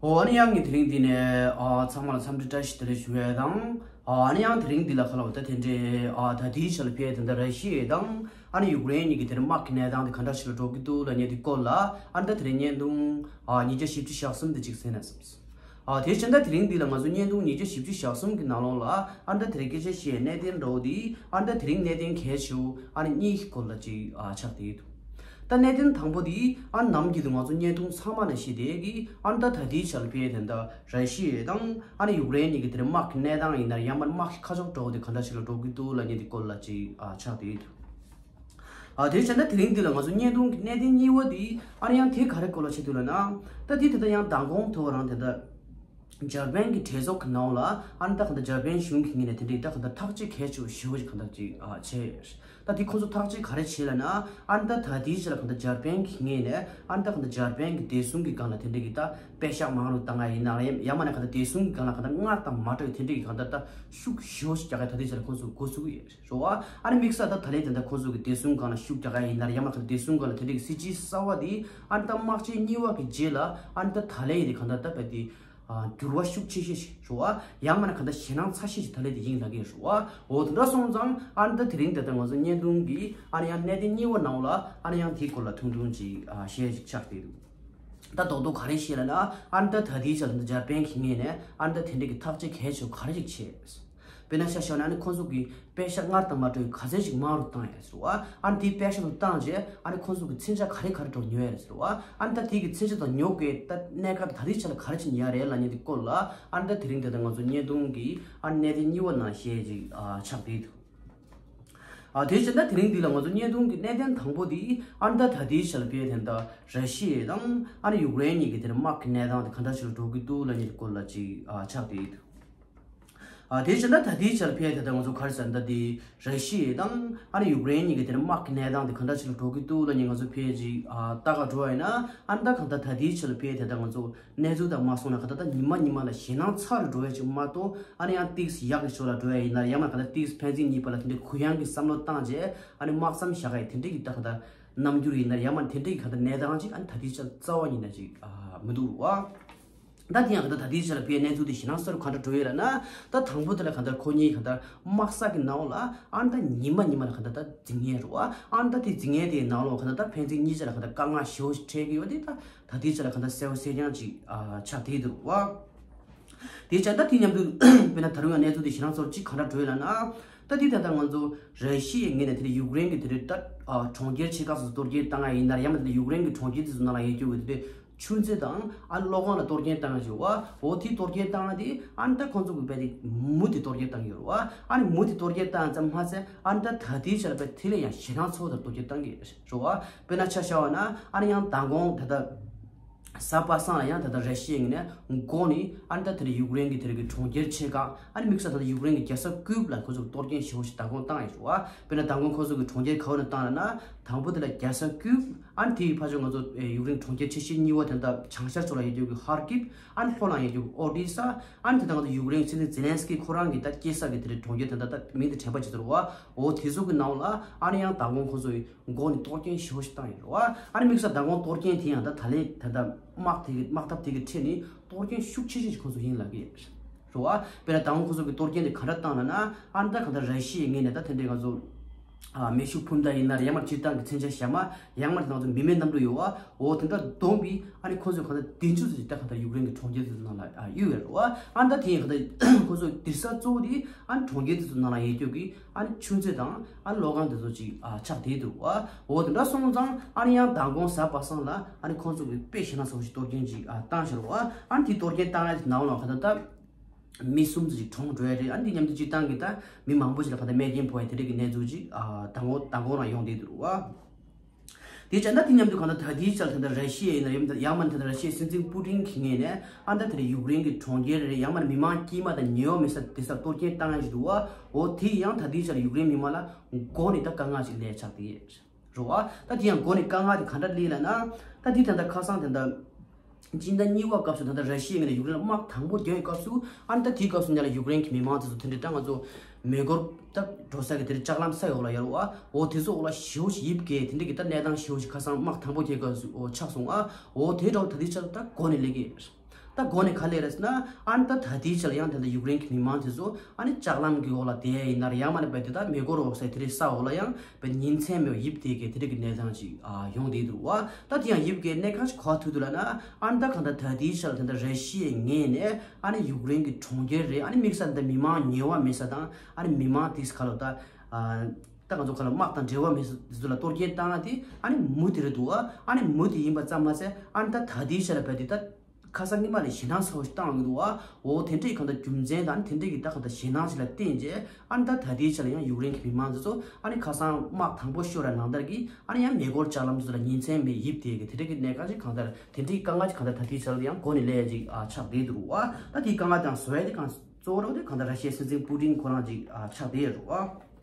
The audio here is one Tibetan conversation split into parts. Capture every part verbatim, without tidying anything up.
ཨོ་ཨ་ནི་ཡང་ངས་དེ་རིང་འདི་ནས་ཨ་ཚང་མ་ལ་འཚམས་འདྲི་བཀྲ་ཤིས་བདེ་ལེགས་ཞུ་ཡས་དང་། ཨ་ནི་ཡང་དེ་རིང་འདི་ལ་ཁ་ལོ་ད་དེ་འདྲའི་ཨ་ད་ལྟའི་ཆ་ལ་ཕེ་དེ་འདྲ་ར་ཤི་ཡ་དང་ཨ་ནི་ཡུཀ་རེན་གཉིས་ཀྱི་དེ་རིང་དམག་གི་གནས་སྟངས་དེ་ག་འདྲ་ཞིག་ལ་འགྲོ་གི་འདུག་ལབ་མཁན་དེ་སྐོར་ལ་ཨ་ནི་ད་དེ་རིང་བརྙན་ཐུང་ཨ་ཉིས་བརྒྱ་བཞི་བཅུ་ཞེ་གསུམ་དེ་གཅིག་གསན་ན་བསམས། ཨ་དེ་བྱས་ན་ད་དེ་རིང་འདི་ལ་ང་ཚོ་བརྙན་ཐུང་ཉིས་བརྒྱ་བཞི་བཅུ་ཞེ་གསུམ་གྱི་ནང་ལོགས་ལ་ཨ་ནི་ད་དེ་རིང་སྐད་ཆ་བཤད་གནད་དོན་འདྲ་བོ་དེ་ཨ་ནི་ད་དེ་རིང་གནད་དོན་གལ་ཆེ་བོ་ཨ་ནི་གཉིས་ཀྱི་སྐོར་ལ་ཅིག་ཨ་ཆགས་བསྡད་ཡོད་འདུག་ད་གནད་དོན་དང་པོ་དེ་ཨ་ནི་ནམ་རྒྱུན་དུ་ང་ཚོ་བརྙན་ཐུང་ཚང་མ་ནང་བཞིན་དེ་གི་ཨ་ནི་ད་ད་ལྟའི་ཆ་ལ་ཕེ་དེ་འདྲ་ར་ཤི་ཡ་དང་ཨ་ནི་ཡུཀ་རེན་གཉིས་ཀྱི་དེ་རིང་དམག་གི་གནས་སྟངས་ཡིན་ན་ཡང་མ་དམག་གི་ཁ་ཕྱོགས་འདྲ་བོ་དེ་ག་འདྲ་ཞིག་ལ་འགྲོ་གི་འདུག་ལབ་མཁན་དེ་སྐོར་ལ་ཅིག་ཨ་ཆགས་བསྡད་ཡོད་འདུག་ཨ་དེ་བྱས་ན་དེ་རིང་འདི་ལ་ང་ཚོ་བརྙན་ཐུང་གི་གནད་དོན་གཉིས་པ་དེ་ཨ་ནི་ཡང་དེ་ག་རེ་སྐོར་ལ་བཤད་འདུག་ལབ་ན། ད་དེ་དེ་ལྟ་ཡང་མདང་དགོང་ཐོག་རང་དེ་ལྟ་འཇར་པན་གྱི་གྲོས་ཚོགས་ཀྱི་ནང་ལ་ཨ་ནི་ད་ག་འདྲ་འཇར་པན་གཞུང་གི་ངོས་ནས་དེ་འདྲའི་ད་ག་འདྲ་ཐག་གཅོད་གལ་ཆེ་བོ་ཞེ་པོ་ཅིག་ག་འདྲ་ཅིག་ཨ་བྱས། ད་དེ་ཁོ་ཚོ་ཐག་གཅོད་ག་རེ་བྱས་ལབ་ན་ཨ་ནི་ད་ད་དེའི་ཆ་ལ་ག་འདྲ་འཇར་པན་གྱི་ངོས་ནས་ཨ་ནི་ད་ག་འདྲ་འཇར་པན་གྱི་བདེ་སྲུང་གི་སྒང་ལ་དེ་འདྲའི་གི་ད་པེ་ཤག་མང་རུ་བཏང་ཡ་ཡིན་ན་ཡང་མ་ན་ག་འདྲ་བདེ་སྲུང་གི་སྒང་ལ་ག་འདྲ་སྔར་དང་མ་འདྲ་བའི་དེ་འདྲའི་གི་ག་འདྲ་ད་ཤུགས་ཞེ་པོ་ཅིག་རྒྱག་ཡ་ད་དེའི་ཆ་ལ་ཁོ་ཚོ་འགོ་ཚུགས་ཀྱི་ཡོད། རེད་བ། ཨ་ནི་དམིགས་བསལ་ད་ད་ལན་དེ་འདྲ་ཁོང་ཚོ་གི་བདེ་སྲུང་སྒང་ལ་ཤུགས་རྒྱག་ཡ་ཡིན་ན་ཡང་མ་ག་བདེ་སྲུང་སྒང་ལ་དེ་འདྲ་གི་སྲིད་ཇུས་གསར་བ་དེ་ཨ་ནི་ད་དམག་ཆེན་གཉིས་པ་གི་རྗེས་ལ་ཨ་ནི་ད་ད་ལན་ཡིན་དེ་གང་ལྟར་ད་བས་དེ་འགྱུར་བ་ཤུགས་ཆེ་ཤོས་ཤིག་རེད་བ། ཡང་མ་ན་གང་ལྟར་ཞེད་སྣང་ཚ་ཤོས་ཤིག་ད་ལན་དེ་ཡིན་ལབ་ཀྱི་རེད་བ། འོ་དེ་འདྲ་སོང་ཙང་ཨ་ནི་ད་དེ་རིང་དེ་ལྟར་ང་ཚོ་བརྙན་ཐུང་གི་ཨ་ནི་ཡང་གནད་དོན་གཉིས་པ་ནང་ལ་ཨ་ནི་ཡང་དེའི་སྐོར་ལ་ཐུང་ཐུང་ཅིག་བཤད་ཅིག་ཆགས་བསྡད་འདུག་ད་རྡོག་རྡོག་ག་རེ་བཤད་ལབ་ན་ཨ་ནི་ད་ད་ལྟའི་ཆར་འཇར་པན་གྱི་ངོས་ནས་ཨ་ནི་ད་དེ་འདྲ་གི་ཐག་གཅོད་གལ་ཆེ་བོ་ག་རེ་ཞིག་བྱས། དཔེར་ན་ཆ་བཞག་ན་ཨ་ནི་ཁོང་ཚོ་གི་པེ་ཤག་སྔར་དང་མ་འདྲ་བའི་ག་ཚད་ཅིག་མང་རུ་བཏང་ཡ་ཟེར་བ། ཨ་ནི་དེའི་པེ་ཤག་རུ་བཏང་རྗེས་ཨ་ནི་ཁོང་ཚོ་གི་མཚོན་ཆ་ག་རེ་ག་རེ་འདྲ་ཉོ་ཡ་རེད་ཟེར་བ། ཨ་ནི་ད་དེ་གི་མཚོན་ཆ་དང་ཉོ་དགོས་ད་གནད་འགག་ད་ལྟའི་ཆ་ལ་ག་རེ་ཅིག་ཉོ་ཡ་རེད་ལབ་མཁན་དེ་སྐོར་ལ་ཨ་ནི་ད་དེ་རིང་དེ་ད་ང་ཚོ་བརྙན་ཐུང་གི་ཨ་ནི་གནད་དོན་གཉིས་པ་ནང་བཤད་ཅིག་ཨ་ཆགས་བསྡད་འདུག་ཨ་དེ་བཞིན་ད་དེ་རིང་འདི་ལ་ང་ཚོ་བརྙན་ཐུང་གི་གནད་དོན་དང་པོ་འདི་ཨ་ནི་ད་ད་ལྟའི་ཆ་ལ་དཔེ་དེ་ད་ར་ཤི་ཡ་དང་ཨ་ནི་ཡུཀ་རེན་གཉིས་ཀྱི་དེར་དམག་གི་གནས་སྟངས་དེ་ག་འདྲ་ཞིག་ལ་འགྲོ་གི་འདུག་ལབ་མཁན་དེ་སྐོར་ལ་ཅིག་ཨ་ཆགས་བསྡད་འདུག་ཨ་དེ་བཞིན་ད་ད་ལྟའི་ཆ་ལ་དཔེ་དེ་ད་ང་ཚོ་ག་རེ་ཟེར་ན་ད་དེ་ར་ཤི་ཡ་དང་ཨ་ནི་ཡུཀ་རེན་གཉིས་ཀྱི་དེར་དམག་གི་གནས་སྟངས་དེ་ག་འདྲ་ཞིག་ལ་འགྲོ་གི་འདུག་ལབ་མཁན་ང་ཚོ་དཔེ་ཅིག་ཨ་ལྟ་ག་འགྲོ་བ་ཡིན་ན་ཨ་ནི་ད་གང་ལྟར་ད་ལྟའི་ཆ་ལ་དཔེ་དེ་ད་ང་ཚོ་གནས་ཚུལ་དང་མ་སོང་ན་ག་ད་ད་ཉི་མ་ཉི་མ་ལ་ཞེད་སྣང་ཚ་རུ་འགྲོ་ཡ་ཅིག་མ་གཏོགས་ཨ་ནི་ཡང་ཏིག་ཙམ་ཡག་གི་ཕྱོགས་ལ་འགྲོ་ཡ་ཡིན་ན་ཡང་མ་ག་ད་ཏིག་ཙམ་ཕན་ཚུན་གཉིས་བར་ལ་དེ་འདྲའི་གུ་ཡངས་ཀྱི་བསམ་བློ་བཏང་རྗེས་ཨ་ནི་དམག་མཚམས་བཞག་ཡ་དེ་འདྲའི་གི་ད་ག་ད་རྣམ་འགྱུར་ཡིན་ན་ཡང་མ་དེ་འདྲའི་གི་ག་ད་གནས་སྟངས་ཅིག་ཨ་ནི་ད་ལྟའི་ཆ་རྩ་བ་ཉིད་ནས་ཅིག་ཨ་མི་འདུག་བ། ད་དེ་ཡང་ག་ད་ད་ལྟའི་ཆ་ལ་བའི་གནས་ཚུལ་དེ་ཞེད་སྣང་ཚ་རུ་ག་འདྲ་འགྲོ་ཡོད་ལབ་ན། ད་དང་པོ་དེ་ལ་ག་ད་ཁོ་གཉིས་ག་ད་དམག་ས་གི་ནང་ལ་ཨ་ནི་ད་ཉི་མ་ཉི་མ་ལ་ག་ད་ད་འཛིང་ངེས་རུ་བ། ཨ་ནི་ད་དེ་འཛིང་ངེས་དེའི་ནང་ལ་ག་ད་ད་ཕན་ཚུན་གཉིས་ཆ་ལ་ག་ད་དཀའ་ངལ་ཞེ་པོ་ཞིག་འཕྲད་ཀྱི་ཡོད་དེ། ད་ད་ལྟའི་ཆ་ལ་ག་ད་གསལ་པོ་གསལ་རྐྱང་ཅིག་ཨ་ཆགས་བསྡད་འདུག་བ། དེ་བྱས་ད་དེ་མཉམ་དུ་དཔེར་ན་ད་རུང་ཡང་གནས་ཚུལ་དེ་ཞེད་སྣང་ཚ་རུ་ཅིག་ག་འདྲ་འགྲོ་ཡོད་ལབ་ན། ད་དེ་ད་ལྟ་ང་ཚོ་ར་ཤི་ཡའི་ངོས་ནས་དེ་ལ་ཡུཀ་རེན་གྱི་དེ་རེད་ད་ཨ་གྲོང་ཁྱེར་ཆེ་ཁག་སོགས་གཏོར་སྐྱོན་བཏང་ཡ་ཡིན་ན་ཡང་མ་དེ་ལ་ཡུཀ་རེན་གྱི་གྲོང་ཁྱེར་དེ་ཚོ་ནང་ལ་ཡོད་རྒྱུ་གི་དེ་ཆུ་མཛོད་དང་ཨ་གློག་ཁང་ལ་གཏོར་སྐྱོན་བཏང་ཡ་ཅིག་ཡོད་བ། འོ་དེ་གཏོར་སྐྱོན་བཏང་ཡ་དེ་ཨ་ནི་ད་ཁོང་ཚོ་གི་བས་དེ་མུ་མཐུད་གཏོར་སྐྱོན་བཏང་གི་ཡོད་རེད་བ། ཨ་ནི་མུ་མཐུད་གཏོར་སྐྱོན་བཏང་ཙམ་མ་ཟད་ཨ་ནི་ད་ད་ལྟའི་ཆར་བས་དེ་ལས་ཡང་ཞེད་སྣང་ཚ་བོ་དང་གཏོར་སྐྱོན་བཏང་གི་རེད་བ། དཔེར་ན་ཆ་བཞག་པ་ན་ཨ་ནི་ཡང་མདང་དགོང་ད་ལྟ་གཟའ་པ་སངས་ལ་ཡང་ད་ལྟ་ར་ཤི་ཡའི་ངོས་ནས་འགོ་ནས་ཨ་ནི་ད་དེ་ལ་ཡུཀ་རེན་གྱི་དེ་རིང་གི་གྲོང་ཁྱེར་ཆེ་ཁག་ཨ་ནི་དམིགས་བསལ་ད་ལྟ་ཡུཀ་རེན་གྱི་རྒྱལ་ས་ཀིབ་ལ་ཁོ་ཚོས་གཏོར་སྐྱོན་ཞེ་པོ་ཞིག་མདང་དགོང་བཏང་ཡོད་རེད་བ། དཔེར་ན་མདང་དགོང་ཁོ་ཚོ་གི་གྲོང་ཁྱེར་ག་བ་ནས་བཏང་ལབ་ན། དང་པོ་དེ་ལ་རྒྱལ་ས་ཀིབ། ཨ་ནི་དེའི་ཕར་ཕྱོགས་ང་ཚོ་ཨེ་ཡུཀ་རེན་གྲོང་ཁྱེར་ཆེ་ཤོས་གཉིས་པ་དེ་འདྲ་བྱང་ཤར་ཕྱོགས་ལ་ཡོད་རྒྱུ་གི་ཧར་ཀིབ། ཨ་ནི་ལྷོ་ལ་ཡོད་རྒྱུ་གི་ཨོ་ཌི་ས། ཨ་ནི་དེ་དང་ང་ཚོ་ཡུཀ་རེན་གྱི་སྲིད་འཛིན་ཛེ་ལན་སི་ཀི་ཁོ་རང་གི་ད་སྐྱེས་ས་གི་དེ་རེད་གྲོང་ཁྱེར་དེ་འདྲ་ད་མིང་དེ་དྲན་པ་བརྗེད་ཚར་བ། འོ་དེ་ཚོ་གི་ནང་ལ་ཨ་ནི་ཡང་མདང་དགོང་ཁོ་ཚོ་ཡི་འགོ་ནས་གཏོར་སྐྱོན་ཞེ་པོ་ཞིག་བཏང་ཡོད་རེད་བ། ཨ་ནི་དམིགས་བསལ་མདང་དགོང་གཏོར་སྐྱོན་དེ་ཡང་ད་ད་ལན་ད་ལྟ་དམག་དེ་གི་དམག་འཐབ་དེ་གི་ཁྲོད་ནས་གཏོར་སྐྱོན་ཤུགས་ཆེ་ཤོས་ཤིག་ཁོ་ཚོ་ཡིན་ལབ་ཀྱི་རེད་བ། དཔེར་ན་མདང་དགོང་ཁོ་ཚོ་གི་གཏོར་སྐྱོན་དེ་ག་འདྲ་བཏང་ལབ་ན། ཨ་ནི་ད་གང་ལྟར་ར་ཤི་ཡའི་ངོས་ནས་ད་དེ་འདྲའི་ང་ཚོ་ཨ་མེ་ཤུགས་འཕུར་མདའ་ཡིན་ན་ཡང་མ་སྤྱིར་བཏང་གི་མཚོན་ཆ་གཞན་མ་ཡང་མ་ང་ཚོ་མི་མེད་གནམ་གྲུ་ཡོད་བ། འོ་དེ་འདྲ་བསྡོམས་པའི་ཨ་ནི་ཁོ་ཚོས་གང་ལྟར་བདུན་ཅུ་ཙམ་ཞིག་ད་གང་ལྟར་ཡུཀ་རེན་གྱི་གྲོང་ཁྱེར་དེ་ཚོ་ནང་ལ་ཨ་གཡུགས་ཡོད་རེད་བ། ཨ་ནི་ད་དེ་ཡིན་གང་ལྟར་ཁོ་ཚོ་སྡིག་ས་གཙོ་བོ་དེ་ཨ་ནི་གྲོང་ཁྱེར་དེ་ཚོ་ནང་ལ་ཡོད་རྒྱུ་གི་ཨ་ནི་ཆུ་མཛོད་དང་ཨ་ནི་གློག་ཁང་དེ་ཚོ་ཅིག་ཨ་ཆགས་བསྡད་འདུག་བ། འོ་དེ་འདྲ་སོང་ཙང་ཨ་ནི་ཡང་མདང་དགོང་གཟའ་པ་སངས་ལ་ཨ་ནི་ཁོང་ཚོ་གི་དཔེ་ཞེད་སྣང་ཚ་བོ་ཞིག་གཏོར་སྐྱོན་ཅིག་ཨ་བཏང་ཤག་བ། ཨ་ནི་དེ་གཏོར་སྐྱོན་བཏང་ཡ་དེ་ནང་ལ་གང་ལྟར་ད། མི་གསུམ་ཙམ་ཞིག་གྲོངས་འགྲོ་ཡ་རེད། ཨ་ནི་དེ་མཉམ་དུ་སྤྱིར་བཏང་གི་ད་མི་མང་པོ་ཞིག་ལ་གང་ལྟར་རྨས་སྐྱོན་ཕོག་ཡ་དེ་འདྲ་གི་གནས་ཚུལ་ཅིག་ཨ་མདང་དགོང་མདང་དགོང་རང་ཡོང་བསྡད་འདུག་བ། དེ་བྱས་ན་དེ་མཉམ་དུ་གང་ལྟར་ད་ལྟའི་ཆར་ད་ལྟ་ར་ཤི་ཡ་ཡིན་ན་ཡང་ཡང་མིན་ད་ལྟ་ར་ཤི་ཡའི་སྲིད་འཛིན་པུ་ཏིན་གྱི་ངོས་ནས་ཨ་ནི་ད་དེ་ལ་ཡུཀ་རེན་གྱི་གྲོང་ཁྱེར་རེད། ཡང་མིན་མི་མང་དཀྱུས་མ་དང་ཉེ་བ་མི་ས་དེ་སར་གཏོར་སྐྱོན་བཏང་ཡ་ཞིག་འདུག་བ། འོ་དེ་ཡང་ད་ལྟའི་ཆར་ཡུཀ་རེན་མི་མང་ལ་མགོ་ནས་ད་དཀའ་ངལ་ཞིག་སླེབས་ཆགས་བསྡད་ཡོད། རེད་བ། ད་དེ་ཡང་མགོ་ནས་དཀའ་ངལ་དེ་ག་འདྲ་སླེབས་ལབ་ན། ད་དེ་ད་ལྟ་ཁ་སང་དེ་འདྲ་སྤྱི་ཟླ་གཉིས་པ་སྐབས་སུ་ད་ལྟ་ར་ཤི་ཡའི་ངོས་ནས་ཡུཀ་རེན་ལ་དམག་དང་པོ་རྒྱག་པའི་སྐབས་སུ་ཨ་ནི་ད་དེའི་སྐབས་སུ་ཉ་ལ་ཡུཀ་རེན་གྱི་མི་མང་དེ་ཚོ་དེ་འདྲ་ད་ང་ཚོ་མེ་འཁོར་ད་འགྲོ་ས་གི་དེ་འདྲ་ལྕགས་ལམ་ས་ཡི་འོག་ལ་ཡོད་རེད་བ། འོ་དེ་ཚོ་འོག་ལ་ཞེ་པོ་ཞིག་ཡིབ་གས་དེ་འདྲ་གི་ད་གནས་སྟངས་ཞེ་པོ་ཞིག་ཁ་སང་དམག་དང་པོ་རྒྱག་པའི་སྐབས་སུ་འོ་ཆགས་སོང་ཨ། འོ་དེ་འདྲ་བ་ད་དེ་ཆ་ད་མགོ་ནས་སླེབས་ཀྱི་ཡོད། ད་འགོ་ནས་ག་ལས་རེད་ཟེར་ན། ཨ་ནི་ད་ད་ལྟའི་ཆར་ལ་ཡང་དེ་འདྲ་ཡུཀ་རེན་གྱི་མི་མང་དེ་ཚོ་ཨ་ནི་ལྕགས་ལམ་གྱི་འོག་ལ་བསྡད་ཡིན་ན་རེད། ཡང་མིན་ན་བས་དེ་ད་མེ་འཁོར་འོག་ཟེར་དེ་རིགས་ས་འོག་ལ་ཡང་བས་ཉིན་མཚན་མེད་པར་ཡིབ་བསྡད་མཁན་དེ་འདྲ་གི་གནས་སྟངས་ཅིག་ཨ་ཡོང་བསྡད་འདུག་བ། ད་དེ་ཡང་ཡིབ་མཁན་གནད་འགག་ཅིག་ག་པར་ཐུག་འདུག་ལབ་ན། ཨ་ནི་ད་གང་ལྟར་ད་ལྟའི་ཆར་ལ་དེ་འདྲ་ར་ཤི་ཡའི་ངོས་ནས་ཨ་ནི་ཡུཀ་རེན་གྱི་གྲོང་ཁྱེར་རེད། ཨ་ནི་དམིགས་བསལ་དེ་འདྲ་མི་མང་ཉེ་བ་མེད་ས་དང་། ཨ་ནི་མི་མང་དེ་ག་ལ་ད་ཨ་ད་ང་ཚོ་ག་ལ་དམག་དང་འབྲེལ་བ་མེད་ས་དེ་ཚོ་ལ་གཏོར་སྐྱོན་བཏང་ཡ་དེ་ཨ་ནི་མུ་མཐུད་རེད་འདུག་བ། ཨ་ནི་མུ་མཐུད་ཡིན་པ་ཙམ་མ་ཟད། ཨ་ནི་ད་ད་ལྟའི་ཆར་ལ་བས་དེ་ད་ཁ་སང་ཉི་མ་ནས་ཞེད་སྣང་ཚ་བོ་ཞིག་བཏང་ཡོང་གི་འདུག་བ། འོ་དེ་འདྲའི་གང་ལྟར་རྒྱུ་མཚན་དང་དེ་འདྲའི་གི་ད་གང་ལྟར་ཞེད་སྣང་ཞིག་ལ་བརྟེན་རྗེས། ཨ་ནི་ད་ད་ལྟའི་ཆར་ལ་ཡང་ཡུཀ་རེན་གྱི་མི་མང་ཚོ་ཚོ་ཨ་ནི་ཁ་སང་དམག་དང་པོ་ཤོར་བའི་ནང་ལྟར་གྱི་ཨ་ནི་ཡང་མེ་འཁོར་ལྕགས་ལམ་ཚོ་ལ་ཉིན་མཚན་མེད་ཡིབ་བསྡད་ཀྱི་དེ་འདྲའི་གི་གནད་འགག་ཅིག་གང་ལྟར་དེ་འདྲའི་དཀའ་ངལ་ཅིག་གང་ལྟར་ད་ལྟའི་ཆར་ལ་ཡང་འགོ་ནས་སླེབས་ཡ་ཅིག་ཨ་ཆགས་བསྡད་འདུག་བ། ད་དེའི་དཀའ་ངལ་དང་བཟོ་ཡ་དེ་གང་གཙོ་བོ་ར་དེ་གང་ལྟར་ར་ཤི་ཡའི་སྲིད་འཛིན་པུ་ཏིན་ཁོ་རང་ཅིག་ཨ་ཆགས་བསྡད་ཡོད་རེད་བ།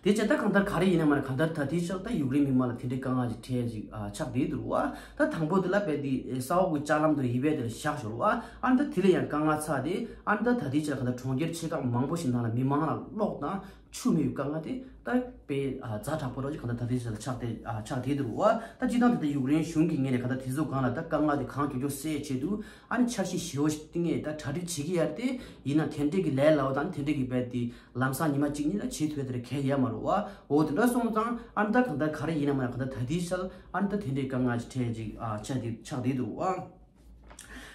དེ་བྱས་ད་གང་ལྟར་ག་རེ་ཡིན་ན་མ་རེད། གང་ལྟར་ད་ལྟའི་ཆར་ད་ཡུཀ་རེན་མི་མང་ལ་དེ་འདྲའི་དཀའ་ངལ་ཅིག་འཕྲད་ཅིག་ཨ་ཆགས་བསྡད་འདུག་བ། ད་དང་པོ་དེ་ལ་བས་དེ་ས་འོག་གི་ལྕགས་ལམ་དུ་ཡིབ་པའི་དེ་ལ་བཞག་ཞོར་བ། ཨ་ནི་ད་དེ་ལ་ཡང་དཀའ་ངལ་ཚ་སྟེ། ཨ་ནི་ད་ད་ལྟའི་ཆར་གང་ལྟར་གྲོང་ཁྱེར་ཆེ་ཁག་མང་པོ་ཞིག་ནང་ལ་མི་མང་ལ་གློག་དང་ཆུ་མེད་པའི་དཀའ་ངལ་དེ་ད་དཔེ་ཨ་ཛ་དྲག་པོ་རོ་ཅིག་གང་ལྟར་ད་ལྟའི་ཆར་ལ་ཆགས་བསྡད་ཨ་ཆགས་བསྡད་འདུག་བ། ད་སྤྱིར་བཏང་དེ་ད་ཡུཀ་རེན་གཞུང་གི་ངོས་ནས་གང་ལྟར་དེ་ཚོ་སྒང་ལ་ད་དཀའ་ངལ་དེ་གང་མགྱོགས་མགྱོགས་སེལ་ཆེད་དུ་ཨ་ནི་འཆར་གཞི་ཞེ་པོ་ཞིག་བཏིང་ངེས་ད་གྲ་སྒྲིག་བྱེད་ཀྱི་ཡོད་རེད་དེ། ཡིན་ན་དེ་འདྲའི་གི་ལས་སླ་བོ་དང་དེ་འདྲའི་གི་བས་དེ་ལམ་སང་ཉི་མ་གཅིག་གཉིས་ལ་བྱེད་ཐུབ་ཡ་དེ་ར་གལ་ཡོད་མ་རེད་བ། འོ་དེ་འདྲ་སོང་ཙང་ཨ་ནི་ད་གང་ལྟར་ག་རེ་ཡིན་ན་མ་ན་གང་ལྟར་ད་ལྟའི་ཆར་ཨ་ནི་ད་དེ་འདྲའི་དཀའ་ངལ་ཞིག་འཕྲད་ཅིག་ཨ་ཆགས་བསྡད་ཆགས་བསྡད་འདུག་བ།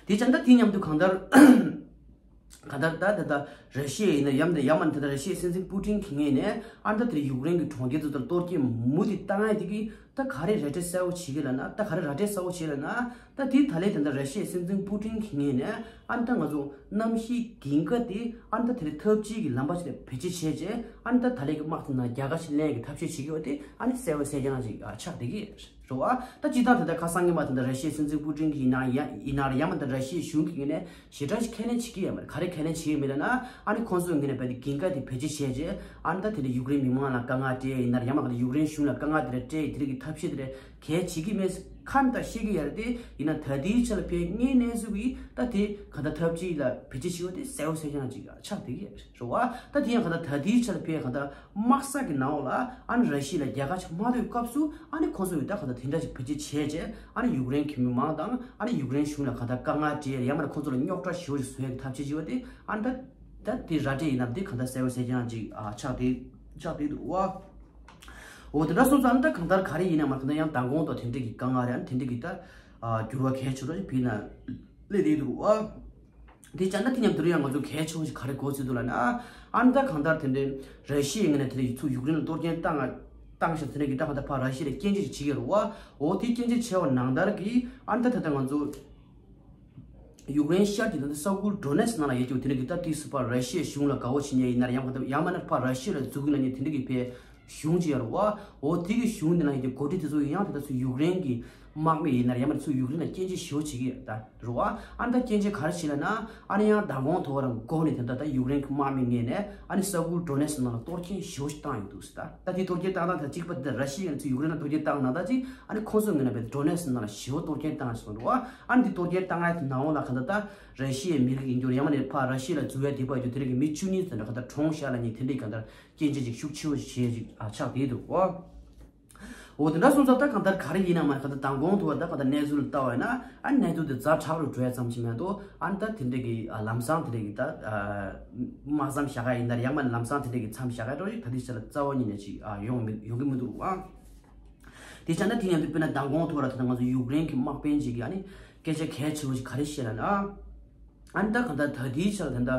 དེ་བྱས་ད་དེ་མཉམ་དུ་གང་ལྟར་གང་ལྟར་ད་ད་ད་ར་ཤི་ཡ་ཡིན་ན་ཡང་ད་ཡང་མ་ན་ད་ད་ར་ཤི་ཡའི་སྲིད་འཛིན་པུ་ཏིན་གྱི་ངོས་ནས་ཨ་ནི་ད་དེ་ཡུཀ་རེན་གྱི་གྲོང་ཁྱེར་དེ་ཚོར་གཏོར་སྐྱོན་མུ་མཐུད་བཏང་ཡ་དེ་གི་ད་ག་རེ་ར་སྤྲོད་གསལ་བོ་བྱེད་ཀྱི་ལབ་ན། ད་ག་རེ་ར་སྤྲོད་གསལ་བོ་བྱེད་ལབ་ན། ད་དེ་ད་ལས་ད་ལྟ་ར་ཤི་ཡའི་སྲིད་འཛིན་པུ་ཏིན་གྱི་ངོས་ནས་ཨ་ནི་ད་ང་ཚོ་གནམ་གཤིས་འགན་ཁུར་དེ་ཨ་ནི་ད་དེ་ལས་འཐབ་ཇུས་ཀྱི་ལམ་པ་ཞིག་ལ་བེད་སྤྱོད་བྱས་རྗེས། ཨ་ནི་ད་ད་ལས་ཀྱི་དམག་དེ་ནང་རྒྱལ་ཁ་ཞིག་ལེན་གྱི་ཐབས་ཤེས་བྱེད་ཀྱི་ཡོད་དེ་ཨ་ནི་གསལ་བོ་གསལ་རྐྱང་ཅིག་ཨ་ཆགས་བསྡད་ཀྱི་རེད་བ། ད་སྤྱིར་བཏང་ད་ལྟ་ཁ་སང་ཉི་མ་ད་ལྟ་ར་ཤི་ཡའི་སྲིད་འཛིན་པུ་ཏིན་གྱི་ཡིན་ན་ཡང་ཡིན་ན་རེད། ཡང་མ་ད་ར་ཤི་ཡའི་གཞུང་གི་ངོས་ནས་ཞེ་དྲག་ཞིག་ཁས་ལེན་བྱེད་ཀྱི་ཡོད་མ་རེད། ག་རེ་ཁས་ལེན་བྱེད་ཀྱི་མེད་ལབ་ན། ཨ་ནི་ཁོང་ཚོའི་ངོས་ནས་བས་དེ་འགན་ཁུར་དེ་བེད་སྤྱོད་བྱས་རྗེས་ཨ་ནི་ད་དེ་འདྲ་ཡུཀ་རེན་མི་མང་ལ་དཀའ་ངལ་སྤྲད་ཡིན་ན་རེད། ཡང་མ་ད་ཡུཀ་རེན་གཞུང་ལ་དཀའ་ངལ་དེ་འདྲ་སྤྲད་ཡིན་དེ་འདྲ་གི་ཐབས་ཤེས་དེ་འདྲ་གལ་བྱེད་ཀྱི་མེད་ཁ་ནས་ད་བཤད་ཀྱི་ཡོད་རེད་དེ། ཡིན་ན་ད་ལྟའི་ཆ་ལ་ཕན་ངའི་གནས་ཚུལ་གྱིས་ད་དེ་ག་ད་ཐབས་ཅིག་ལ་བེད་སྤྱོད་བྱེད་པ་དེ་གསལ་བོ་གསལ་རྐྱང་ཅིག་ཆགས་བསྡད་ཀྱི་རེད་བ། ད་དེ་ཡང་ག་ད་ད་ལྟའི་ཆ་ལ་ཕན་ག་ད་དམག་ས་གི་ནང་ལ་ཨ་ནི་ར་ཤི་ཡ་ལ་རྒྱལ་ཁ་ཅིག་མ་ཐོབ་སྐབས་སུ་ཨ་ནི་ཁོང་ཚོ་ཡིས་ད་ག་ད་དེ་འདྲ་ཅིག་བེད་སྤྱོད་བྱས་རྗེས་ཨ་ནི་ཡུཀ་རེན་གྱི་མི་མང་དང་ཨ་ནི་ཡུཀ་རེན་གཞུང་ལ་ག་ད་དཀའ་ངལ་སྤྲད་ཡ་ཡང་མ་ཁོང་ཚོ་ལ་རྙོག་དྲ་ཞེ་པོ་ཞིག་བཟོ་ཡ་གི་ཐབས་ཤེས་བྱེད་པ་དེ་ཨ་ནི་ད་ད་དེ་ར་སྤྲོད་ཡིན་ན་དེ་ག་ད་གསལ་བོ་གསལ་རྐྱང་ཅིག་ཨ་ཆགས་བསྡད་ཆགས་བསྡད་འདུག་བ། འོ་དེ་འདྲ་སོང་ཙང་ད་གང་ལྟར་ག་རེ་ཡིན་ན་མ་གང་ལྟར་ཡང་མདང་དགོང་དང་དེ་འདྲ་གི་དཀའ་ངལ་རེད། ཨ་ནི་དེ་འདྲ་གི་ད་ཨ་འགྱུར་བ་གལ་ཆེ་རུ་ཞིག་བྱུང་ན་སླེབས་བསྡད་འདུག་བ། དེ་བྱས་ན་དེ་མཉམ་དུ་ཡང་ང་ཚོ་གལ་ཆེ་བོ་ཞིག་ག་རེ་གོ་ཚུལ་འདུག་ལབ་ན། ཨ་ནི་ད་གང་ལྟར་དེ་འདྲའི་ར་ཤི་ཡའི་ངོས་ནས་དེ་འདྲའི་ཚུར་ཡུཀ་རེན་ལ་གཏོར་སྐྱོན་བཏང་བཏང་ཞིང་། དེ་འདྲ་གི་ད་གང་ལྟར་ཕར་ར་ཤི་ཡ་ལ་སྐྱོན་བརྗོད་ཅིག་བྱེད་ཀྱི་རེད་བ། འོ་དེ་སྐྱོན་བརྗོད་བྱས་པ་ནང་ལྟར་གྱི་ཨ་ནི་ད་ད་ལྟ་ང་ཚོ་ཡུཀ་རེན་ཤར་གྱི་ད་ལྟ་ས་ཁུལ་ཌོ་ནེ་སི་ནང་ལ་ཡོད་ཀྱི་དེ་འདྲ་གི་ད་དུས་སུ་ཕར་ར་ཤི་ཡའི་གཞུང་ལ་དགའ་བོ་བྱེད་མཁན་ཡིན་ན་རེད། ཡང་ཡང་མིན་ན་ཕར་ར་ཤི་ཡ་ལ་འཛུགས་ཡིན་ན་ནི་དེ་འདྲ་གི་ཕར་གཞུང་ཅིག་ཡོད་རེད་བ། འོ་དེ་གི་གཞུང་དེ་ནང་ཡོད་ཀྱི་འགོ་ཁྲིད་དེ་ཚོ་ཡང་དེ་ད་ཚུར་ཡུཀ་རེན་གྱི་དམག་མི་ཡིན་ན་རེད། ཡང་མིན་ན་ཚུར་ཡུཀ་རེན་ལ་སྐྱོན་བརྗོད་ཞེ་པོ་བྱེད་ཀྱི་ཡོད་ད་རེད་བ། ཨ་ནི་ད་སྐྱོན་བརྗོད་ག་རེ་བྱེད་ལབ་ན། ཨ་ནི་ཡང་མདང་དགོང་དོ་རང་འགོ་ནས་དེ་འདྲ་ད་ཡུཀ་རེན་གྱི་དམག་མི་ངོས་ནས་ཨ་ནི་ས་ཁུལ་ཌོ་ནེ་སི་ནང་ལ་གཏོར་སྐྱོན་ཞེ་པོ་ཞིག་བཏང་ཡོད་འདུག་ཟེར། ད་ད་དེ་གཏོར་སྐྱོན་བཏང་སྟངས་དང་གཅིག་པ་དེ་ར་ཤི་ཡ་ནས་ཚུར་ཡུཀ་རེན་ལ་གཏོར་སྐྱོན་བཏང་ནང་ད་ཅིག་ཨ་ནི་ཁོང་ཚོའི་ངོས་ནས་བས་ཌོ་ནེ་སི་ནང་ལ་ཞེ་པོ་གཏོར་སྐྱོན་བཏང་ཞིག་འདུག་བ། ཨ་ནི་དེ་གཏོར་སྐྱོན་བཏང་ཡ་དེ་ནང་ལ་ག་ད་ད་ར་ཤི་ཡའི་མི་རིགས་ཡིན་རྒྱུ་རེད། ཡང་མིན་ན་ཕར་ར་ཤི་ཡ་ལ་འཛུལ་ཡ་དེ་པ་རྒྱུ་དེ་རིགས་ཀྱི་མི་བཅུ་གཉིས་ཙམ་འདྲ་ག་ད་གྲོངས་ཤག་ལབ་མཁན་དེ་འདྲའི་ག་ད་སྐྱོན་བརྗོད་ཅིག་ཤུགས་ཆེ་བོ་ཞིག་བྱས་ཅིག་ཨ་ཆགས་བསྡད་འདུག་བ། འོ་དེ་འདྲ་སོང་ཙང་ད་གང་ལྟར་ག་རེ་ཡིན་ན་མ་གང་ལྟར་མདང་དགོང་དུ་བ་ད་གང་ལྟར་གནས་ཚུལ་ལ་ལྟ་བ་ཡིན་ན། ཨ་ནི་གནས་ཚུལ་དེ་ཛ་དྲག་རུ་འགྲོ་ཡ་ཙམ་ཞིག་མ་གཏོགས། ཨ་ནི་ད་དེ་འདྲ་གི་ཨ་ལམ་སང་དེ་འདྲ་གི་ད་ཨ་དམག་མཚམས་བཞག་ཡ་ཡིན་ན་རེད། ཡང་མིན་ན་ལམ་སང་དེ་འདྲ་གི་མཚམས་བཞག་ཡ་འདྲ་ཞིག་ད་ལྟའི་ཆ་ལ་རྩ་བ་ཉིད་ནས་ཅིག་ཨ་ཡོང་མི་ཡོང་གི་མི་འདུག་ཨ། དེ་བྱས་ན་དེ་ཡང་དེ་དཔེར་ན་མདང་དགོང་དུ་བ་ལ་ད་ལྟ་ང་ཚོ་ཡུཀ་རེན་གྱི་དམག་དཔོན་ཅིག་གིས་ཨ་ནི་སྐད་ཆ་གལ་ཆེ་བོ་ཞིག་ག་རེ་བཤད་ལབ་ན། ཨ་ནི་ད་གང་ལྟར་ད་ལྟའི་ཆ་ལ་ད་ལྟ་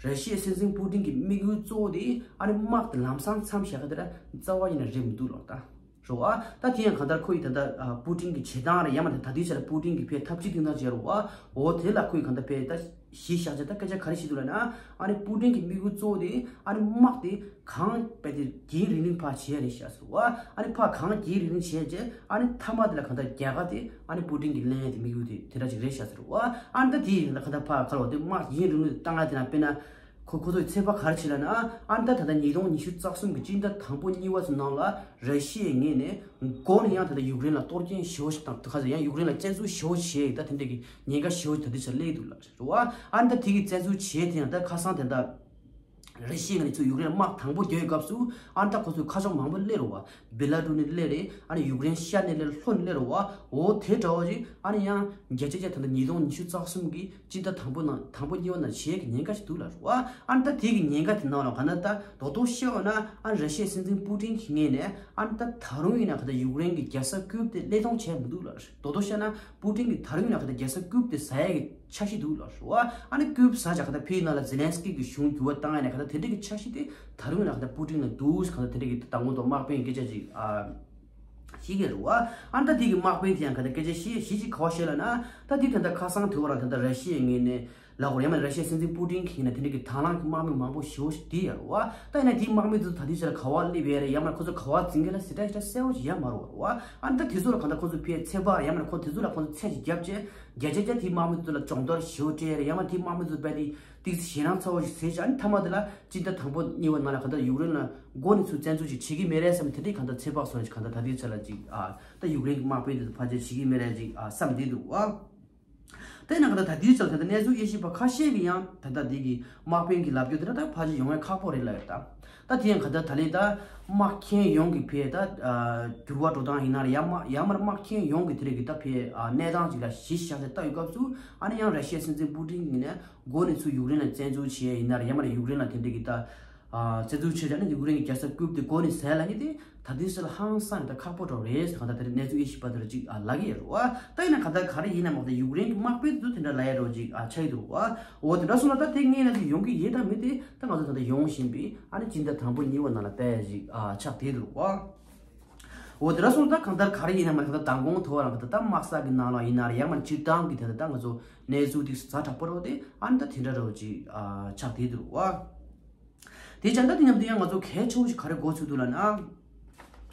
ར་ཤི་ཡའི་སྲིད་འཛིན་པུ་ཏིན་གྱི་དམིགས་ཡུལ་གཙོ་བོ་དེ་ཨ་ནི་དམག་དེ་ལམ་སང་མཚམས་བཞག་ཡ་དེ་ར་རྩ་བ་ཉིད་ནས་རེད་མི་འདུག་ལབ་ད། རེད་བ། ད་དེ་ཡང་གང་ལྟར་ཁོ་ཡིས་ད་ལྟ་ཨ་པུ་ཏིན་གྱི་བྱེད་སྟངས་རེད། ཡང་མིན་ད་ད་ལྟའི་ཆ་ལ་པུ་ཏིན་གྱི་ཕར་ཐབས་ཇུས་འདིང་སྟངས་བྱས་རེད་བ། འོ་དེ་ལ་ཁོ་ཡིས་གང་ལྟར་ཕར་ད་གཞི་བཞག་བྱས་ད་སྐད་ཆ་ག་རེ་བཤད་འདུག་ལབ་ན། ཨ་ནི་པུ་ཏིན་གྱི་དམིགས་ཡུལ་གཙོ་བོ་དེ་ཨ་ནི་དམག་དེ་གང་བས་དེ་རྒྱུན་རིང་རིང་ཕར་བྱས་རེད་ཤག་ཟེར་བ། ཨ་ནི་ཕར་གང་རྒྱུན་རིང་རིང་བྱས་རྗེས་ཨ་ནི་མཐའ་མ་དེ་ལ་གང་ལྟར་རྒྱལ་ཁ་དེ་ཨ་ནི་པུ་ཏིན་གྱིས་ལེན་ཡ་དེ་དམིགས་ཡུལ་དེ་དེ་འདྲ་ཅིག་རེད་ཤག་ཟེར་བ། ཨ་ནི་ད་དེ་ཡིན་ན་གང་ལྟར་ཕར་ག་ལ་བ་དེ་དམག་རྒྱུན་རིང་རིང་བཏང་ཡ་དེ་ན་དཔེར་ན། ཁོ་ཁོ་ཚོའི་ཚོད་དཔག་ག་རེ་བྱེད་ལབ་ན། ཨ་ནི་ད་ད་ལྟ་ཉིས་སྟོང་ཉི་ཤུ་རྩ་གསུམ་གྱི་སྤྱི་ཟླ་དང་པོ་གཉིས་པ་ཚོའི་ནང་ལ་ར་ཤི་ཡའི་ངོས་ནས་འགོ་ནས་ཡང་ད་ལྟ་ཡུཀ་རེན་ལ་གཏོར་སྐྱོན་ཞེ་པོ་ཞིག་དང་དེ་ག་ཚོད་ཡང་ཡུཀ་རེན་ལ་བཙན་འཛུལ་ཞེ་པོ་བྱས་ཡིན། ད་དེ་འདྲ་གི་ཉེན་ཁ་ཞེ་པོ་ད་ལྟའི་ཆར་སླེབས་འདུག་ལབ་རེད་བ། ཨ་ནི་ད་དེ་གི་བཙན་འཛུལ་བྱས་དེ་ཡང་ད་ཁ་སང་དེ་འདྲ་ ར་ཤི་ཡའི་ངོས་ནས་ཚུར་ཡུཀ་རེན་དམག་དང་པོ་རྒྱག་པའི་སྐབས་སུ་ཨ་ནི་ད་ཁོ་ཚོས་ཁ་ཕྱོགས་མང་པོ་སླེབས་རེད་བ། བེ་ལ་རུ་ནས་སླེབས་རེད། ཨ་ནི་ཡུཀ་རེན་ཤར་ནས་སླེབས། ལྷོ་ནས་སླེབས་རེད་བ། འོ་དེ་འདྲ་བོ་ཅིག་ཨ་ནི་ཡང་བརྒྱ་ཆ་བརྒྱ་ད་ལྟ་ཉིས་སྟོང་ཉི་ཤུ་རྩ་གསུམ་གྱི་སྤྱི་ཟླ་དང་པོ་ནང་དང་པོ་གཉིས་པ་ནང་བྱེད་ཀྱི་ཉེན་ཁ་ཞིག་འདུག་ལབ་རེད་བ། ཨ་ནི་ད་དེ་གི་ཉེན་ཁ་དེ་ནང་ལ་ག་ན་ད་རྡོག་རྡོག་བཤད་པ་ན་ཨ་ནི་ར་ཤི་ཡའི་སྲིད་འཛིན་པུ་ཏིན་གྱི་ངོས་ནས་ཨ་ནི་ད་ད་རུང་ཡིན་ན་ག་ད་ཡུཀ་རེན་གྱི་རྒྱལ་ས་ཀིབ་དེ་སླད་གཏོང་བྱས་མི་འདུག་ལབ་རེད། རྡོག་རྡོག་བཤད་ན་པུ་ཏིན་གྱིས་ད་རུང་ཡིན་ན་ག་ད་རྒྱལ་ས་ཀིབ་དེ་ཟ་ཡས་ཀྱི་འཆར་གཞི་འདུག་ལབ་རེད་བ། ཨ་ནི་ཀིབ་ཟ་བྱས་ག་ད་ཕའི་ནང་ལ་ཛེ་ལན་སི་ཀི་གི་གཞུང་འགྱུར་བ་བཏང་ཡས་ནས་ག་ད་དེ་འདྲ་གི་འཆར་གཞི་དེ་ད་རུང་ཡིན་ན་ག་ད་པུ་ཏིན་ལ་འདུག་ག་ད་དེ་འདྲ་གི་ད་དང་པོ་དང་དམག་དཔོན་སྐད་ཆ་ཅིག་ཨ། ཤེས་ཀྱི་རེད་བ། ཨ་ནི་ད་དེ་གི་དམག་དཔོན་དེ་ཡང་ག་ད་སྐད་ཆ་བཤད་གཞི་ཅིག་ག་བ་བཤད་ལབ་ན། ད་དེ་ད་ལྟ་ཁ་སང་དུས་བར་ད་ལྟ་ར་ཤི་ཡའི་ངོས་ནས་ལབ་དགོས་རེད། ཡང་མིན་ར་ཤི་ཡའི་སྲིད་འཛིན་པུ་ཏིན་གྱིས་ན་དེ་འདྲ་གི་དང་བླངས་ཀྱི་དམག་མི་མང་པོ་ཞེ་པོ་ཞིག་བསྡུས་ཡོད་རེད་བ། ད་ཡིན་ན་དེའི་དམག་མི་དེ་ཚོ་ད་ལྟའི་ཆར་ལ་ག་བ་སླེབས་ཡོད་རེད། ཡང་མིན་ཁོ་ཚོ་ག་བ་འཛིན་གྱི་ལ་ཟེར་ད་ཞེ་དྲག་གསལ་པོ་ཞིག་ཡོད་མ་རེད་བ། ཨ་ནི་ད་དེ་ཚོ་ལ་གང་ལྟར་ཁོ་ཚོ་ཕའི་ཚོད་དཔག་ཡང་མིན་ཁོ་དེ་ཚོ་ལ་ཁོ་ཚོ་ཚད་ཅིག་བརྒྱབ་བྱས་བརྒྱ་ཆ་བརྒྱ་དེའི་དམག་མི་དེ་ཚོ་ལ་སྦྱོང་བརྡར་ཞེ་པོ་སྤྲད་ཡོད་རེད། ཡང་མིན་དེའི་དམག་མི་དེ་ཚོ་རྦད་དེ་ཏོག་ཙམ་ཞེད་སྣང་ཚ་པོ་ཞིག་བཟོས་བྱས། ཨ་ནི་མཐའ་མ་དེ་ལ་སྤྱི་ཟླ་དང་པོ་གཉིས་པ་ནང་ལ་གང་ལྟར་ཡུཀ་རེན་ལ་མགོ་ནས་ཚུར་བཙན་འཛུལ་ཞིག་བྱེད་ཀྱི་མེད་རེད་བསམ། དེ་འདྲའི་གང་ལྟར་ཚོད་དཔག་བཟོ་ནས་གང་ལྟར་ད་ལྟའི་ཆར་ལ་ཅིག་ཨ་ད་ཡུཀ་རེན་གྱི་དམག་དཔོན་དེ་ཚོ་ཕལ་ཆེར་བྱེད་ཀྱི་མེད་རེད་ཅིག་ཨ་བསམ་བསྡད་འདུག་བ། དེ་ཡིན་ན་གང་ལྟར་ད་ལྟའི་ཆར་ལ་ད་ལྟ་གནས་ཚུལ་དབྱེ་ཞིབ་པ་ཁ་ཤས་ཀྱིས་ཡང་ད་ལྟ་འདི་གི་དམག་དཔོན་གྱི་ལབ་རྒྱུ་དེ་འདྲ་ད་ཕལ་ཆེར་ཡོང་ཡ་ཁག་པོ་རེད་ལབ་ཡོད་ད། ད་དེ་ཡང་གང་ལྟར་ད་ལན་ད་དམག་ཁྱོན་ཡོངས་ཀྱི་ཕའི་ད་ཨ་འགྱུར་བ་འགྲོ་སྟངས་ཡིན་ན་རེད། ཡང་མ་ཡང་མར་དམག་ཁྱོན་ཡོངས་ཀྱི་དེ་རིགས་ཀྱི་ད་ཕའི་ཨ་གནས་སྟངས་ཅིག་ལ་གཞི་བཞག་སྟེ་ལྟ་ཡོད་སྐབས་སུ། ཨ་ནི་ཡང་ར་ཤི་ཡའི་སྲིད་འཛིན་པུ་ཏིན་གྱིས་ནས་མགོ་ནས་ཚུར་ཡུཀ་རེན་ལ་བཙན་འཛུལ་བྱས་ཡིན་ན་རེད། ཡང་མ་རེད་ཡུཀ་རེན་ལ་དེ་འདྲ་གི་ད་ཨ་བཙན་འཛུལ་བྱས་བྱས་ནས་ཡུཀ་རེན་གྱི་རྒྱལ་ས་ཀིབ་དེ་མགོ་ནས་ཟས་ལབ་མཁན་དེ་ད་ལྟའི་ཆར་ལ་ཧང་སང་ད་ཁག་པོ་འདྲ་རེད་ཟེར་གང་ལྟར་དེ་འདྲ་གནས་ཚུལ་དབྱེ་ཞིབ་པ་དེ་འདྲ་ཅིག་ཨ་ལབ་ཀྱི་ཡོད་རེད་བ། ད་ཡིན་ན་གང་ལྟར་ག་རེ་ཡིན་ན་མ་གཏོགས་ཡུཀ་རེན་གྱི་དམག་དཔོན་དེ་ཚོ་དེ་འདྲ་ལབ་ཡ་འདྲ་ཅིག་ཨ་ཆགས་ཀྱི་འདུག་བ། འོ་དེ་འདྲ་སོང་ན་ད་དེ་སྔོན་ལ་ཅིག་ཡོང་གི་ཡོད་དམ་མེད་དེ་ད་ང་ཚོ་ད་ལྟ་ཡོང་བཞིན་པའི་ཨ་ནི་སྤྱི་ཟླ་དང་པོ་གཉིས་པ་ནང་ལ་བལྟ་ཡ་ཅིག་ཨ་ཆགས་བསྡད་འདུག་བ། འོ་དེ་འདྲ་སོང་ཙང་གང་ལྟར་ག་རེ་ཡིན་ན་མ་ད་ལྟ་མདང་དགོང་ཐོག་རང་གི་ད་ལྟ་དམག་ས་གི་ནང་ལ་ཡིན་ན་རེད། ཡང་མ་སྤྱིར་བཏང་གི་ད་ལྟ་ད་ང་ཚོ་གནས་ཚུལ་དེ་ཛ་དྲག་པོ་རེད་དེ། ཨ་ནི་ད་དེ་འདྲ་རེད་ཅིག་ཨ་ཆགས་བསྡད་འདུག་བ། དེ་བྱས་ད་དེ་མཉམ་དུ་ཡང་ང་ཚོ་གལ་ཆེ་བོ་ཞིག་ག་རེ་གོ་ཚུལ་འདུག་ལབ་ན།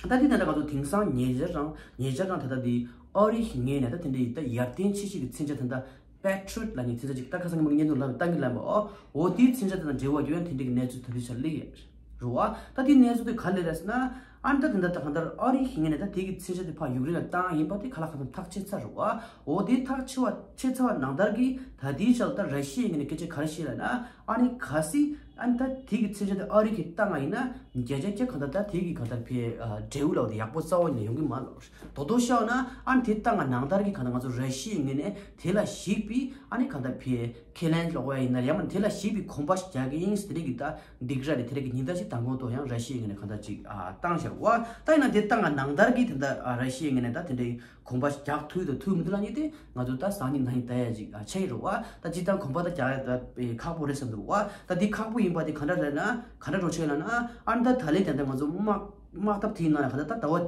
ད་དེ་ད་ལྟ་ང་ཚོ་དེང་སང་ཉེ་ཆར་རང་ཉེ་ཆར་རང་ད་ལྟ་དེ་ཨ་རི་གི་ངོས་ནས་ད་དེ་འདྲའི་ད་ཡར་ཐོན་ཆེ་ཤོས་ཀྱི་མཚོན་ཆ་ད་ལྟ་Patriot་ལབ་མཁན་མཚོན་ཆ་ཅིག་ད་ཁ་སང་གི་མ་གི་བརྙན་ཐུང་ལབ་བཏང་གི་ལབ་པ། ཨོ་འོ་དེའི་མཚོན་ཆ་དེ་དང་འབྲེལ་བ་ཡོད་ན་དེ་འདྲའི་གི་གནས་ཚུལ་ད་དུས་ཆར་སླེབས་ཡོད་རེད་བ། ད་དེའི་གནས་ཚུལ་དེ་ག་རེ་རེད་ཟེར་ན། ཨ་ནི་ད་དེ་འདྲ་ད་གང་ལྟར་ཨ་རི་གི་ངོས་ནས་ད་དེ་གི་མཚོན་ཆ་དེ་ཕར་ཡུཀ་རེན་ལ་བཏང་ཡིན་པ་དེ་ག་ལ་གང་འཚམ་ཐག་ཆོད་ཚར་རེད་བ། འོ་དེ་ཐག་ཆོད་པ་ཆོད་ཚར་བ་ནང་ལྟར་གི་ད་དེའི་ཆར་ད་ར་ཤི་ཡའི་ངོས་ནས་སྐད་ཆ་ག་རེ་བཤད་ལབ་ན། ཨ་ནི་གལ་སྲིད་ཨ་ནི་ད་དེ་གི་མཚོན་ཆ་དེ་ཨ་རི་གིས་བཏང་བ་ཡིན་ན་བརྒྱ་ཆ་བརྒྱ་གང་ལྟར་ད་དེ་གི་གང་ལྟར་ཕའི་ཨ་འབྲས་བུ་ལབ་དེ་ཡག་པོ་རྩ་བ་ནས་ཡོང་གི་མ་རེད། རྡོག་རྡོག་བཤད་ན་ཨ་ནི་དེ་བཏང་བ་ནང་ལྟར་གི་གང་ལྟར་ང་ཚོ་ར་ཤི་ཡའི་ངོས་ནས་དེ་ལ་གཞིགས་པའི་ཨ་ནི་གང་ལྟར་ཕའི་ཁས་ལེན་ལོག་པ་ཡིན་ན་ཡང་མིན་དེ་ལ་གཞིགས་པའི་གོམ་པ་ཞིག་རྒྱག་གི་ཡིན་ཟེར་དེ་རིགས་ཀྱི་ད་སྡིགས་ར་རེད། དེ་རིགས་ཀྱི་ཉེན་བརྡ་ཞིག་མདང་དགོང་ཐོག་ཡང་ར་ཤི་ཡའི་ངོས་ནས་གང་ལྟར་ཅིག་ཨ་བཏང་བཞག་བ། ད་ཡིན་ན་དེ་བཏང་བ་ནང་ལྟར་གྱི་དེ་འདྲ་ཨ་ར་ཤི་ཡའི་ངོས་ནས་ད་དེ་འདྲའི་གོམ་པ་རྒྱག་ཐུབ་དང་ཐུབ་མི་འདུག་ལབ་མཁན་དེ་ང་ཚོ་ད་སང་ཉིན་གནངས་ཉིན་ལྟ་ཡ་ཅིག་ཨ་ཆགས་ཀྱི་རེད་བ། ད་སྤྱིར་བཏང་གོམ་པ་ད་རྒྱག་ཡ་ད་ཁག་པོ་རེད་བསམ་འདུག་བ། ད་འདི་ཁག་པོ་ཡིན་པ་དེ་ག་འདྲ་རེད་ན་ག་འདྲ་འགྲོ་ཆོག་ལབ་ན། ཨ་ནི་ད་ད་ལན་དེ་འདྲ་ང་ཚོ་དམག་དམག་འཐབ་དེའི་ནང་ལ་ག་འདྲ་ད་ཟླ་བ་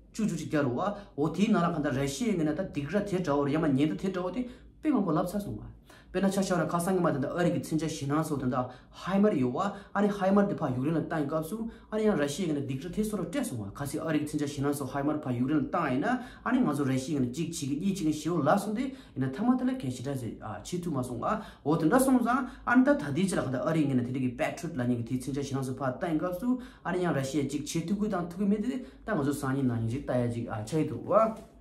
བཅུ་བཅུ་ཅིག་བརྒྱབ་རེད་བ། འོ་དེའི་ནང་ལ་ག་འདྲ་ར་ཤི་ཡའི་ངོས་ནས་ད་སྡིགས་ར་དེ་འདྲ་བོ་རེད། ཡང་མ་ཉེན་བརྡ་དེ་འདྲ་བོ་དེ་དཔེ་མང་པོ་ལབ་ཚར་སོང་བ། དཔེར་ན་ཆ་བཞག་ན་ཁ་སང་གི་མ་དེ་འདྲ་ཨ་རི་གི་མཚོན་ཆ་ཞེད་སྣང་ཚོ་དེ་འདྲ་ཧའི་མར་ཡོད་བ། ཨ་ནི་ཧའི་མར་དེ་ཕར་ཡུཀ་རེན་ལ་བཏང་ཡོད་སྐབས་སུ་ཨ་ནི་ཡང་ར་ཤི་ཡའི་ངོས་ནས་སྡིགས་ར་དེ་སོ་སོར་སྤྲད་སོང་བ། གལ་སྲིད་ཨ་རི་གི་མཚོན་ཆ་ཞེད་སྣང་ཚོ་ཧའི་མར་ཕར་ཡུཀ་རེན་ལ་བཏང་ཡིན་ན་ཨ་ནི་ང་ཚོ་ར་ཤི་ཡའི་ངོས་ནས་གཅིག་བྱེད་ཀྱི་གཉིས་བྱེད་ཀྱི་ཞེ་པོ་ལབ་སོང་སྟེ། ཡིན་ན་མཐའ་མ་དེ་ལ་གལ་ཞེ་དྲག་ཟེར་ཨ་བྱེད་ཐུབ་མ་སོང་ང་། འོ་དེ་འདྲ་སོང་ཙང་ཨ་ནི་ད་ད་ལྟའི་ཆ་ལ་ག་འདྲ་ཨ་རིའི་ངོས་ནས་དེ་འདྲ་གི་Patriot་ལབ་མཁན་གྱི་དེའི་མཚོན་ཆ་ཞེད་སྣང་ཚོ་ཕར་བཏང་ཡོད་སྐབས་སུ་ཨ་ནི་ཡང་ར་ཤི་ཡས་གཅིག་བྱེད་ཐུབ་ཀྱི་དང་ཐུབ་ཀྱི་མེད་དེ་ད་ང་ཚོ་སང་ཉིན་གནངས་ཉིན་ཅིག་ལྟ་ཡ་ཅིག་ཨ་ཆགས་ཀྱི་འདུག་བ།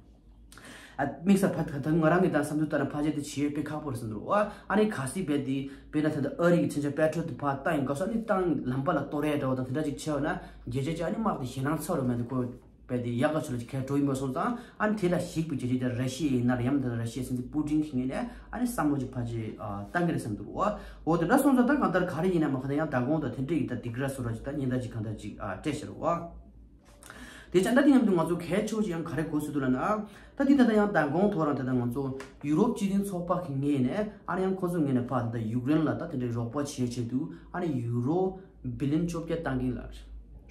ཨ་དམིགས་བསལ་ཕ་ད་ད་ང་རང་གི་ད་བསམ་ཚུལ་ལྟར་ན་ཕལ་ཆེར་དེ་བྱེད་ཡས་དཔེ་ཁག་པོ་རེད་བསམ་འདུག་བ། ཨ་ནི་གལ་སྲིད་རྦད་དེ་དཔེར་ན་ད་ལྟ་ཨ་རི་གི་མཚོན་ཆ་Patriot་དེ་ཕར་བཏང་ཡོད་སྐབས་སུ་ཨ་ནི་བཏང་ལམ་པ་ལ་གཏོར་ཡ་འདྲ་བོ་དང་དེ་འདྲ་ཅིག་བྱས་པ་ན་བརྒྱ་ཆ་བརྒྱ་ཨ་ནི་དམག་དེ་ཞེད་སྣང་ཚ་རུ་མེད་དེ་ཁོ། རྦད་དེ་ཡག་ག་ཚོད་ལ་ཅིག་ག་འགྲོ་ཡིན་པ་སོང་ཙང་ཨ་ནི་དེ་ལ་གཞིགས་པའི་རྒྱ་ཆེ་ར་ཤི་ཡ་ཡིན་ན་ར་ཡང་མིན་ད་ར་ཤི་ཡའི་སྲིད་འཛིན་པུ་ཏིན་གྱི་ངོས་ནས་ཨ་ནི་བསམ་བློ་ཅིག་ཕལ་ཆེར་བཏང་གི་རེད་བསམ་འདུག་བ། འོ་དེ་འདྲ་སོང་ཙང་ད་གང་ལྟར་ག་རེ་ཡིན་ན་མ་ག་ད་ཡང་མདང་དགོང་དང་དེ་འདྲ་ཡི་ད་སྡིགས་ར་བཟོ་འདྲ་ཅིག་ད་ཉེན་བརྡ་ཅིག་གང་ལྟར་ཅིག་སྤྲད་ཤག་རེད་བ། དེ་ཙང་ད་དེ་མཉམ་དུ་ང་ཚོ་གལ་ཆེ་བོ་ཅིག་ཡང་ག་རེ་གོ་ཚུལ་འདུག་ལབ་ན། ད་དེ་ད་ལྟ་ཡང་མདང་དགོང་ཐོག་རང་ད་ལྟ་ང་ཚོ་ཡུ་རོབ་སྤྱི་མཐུན་ཚོགས་པ་གི་ངོས་ནས་ཨ་ནི་ཡང་ཁོ་ཚོ་ངོས་ནས་ཕར་ད་ལྟ་ཡུཀ་རེན་ལ་ད་དེ་འདྲའི་རོགས་པ་བྱེད་ཆེད་དུ་ཨ་ནི་ཡུ་རོ་བི་ལིན་བཅོ་བརྒྱད་བཏང་གིན་ལ་རེད་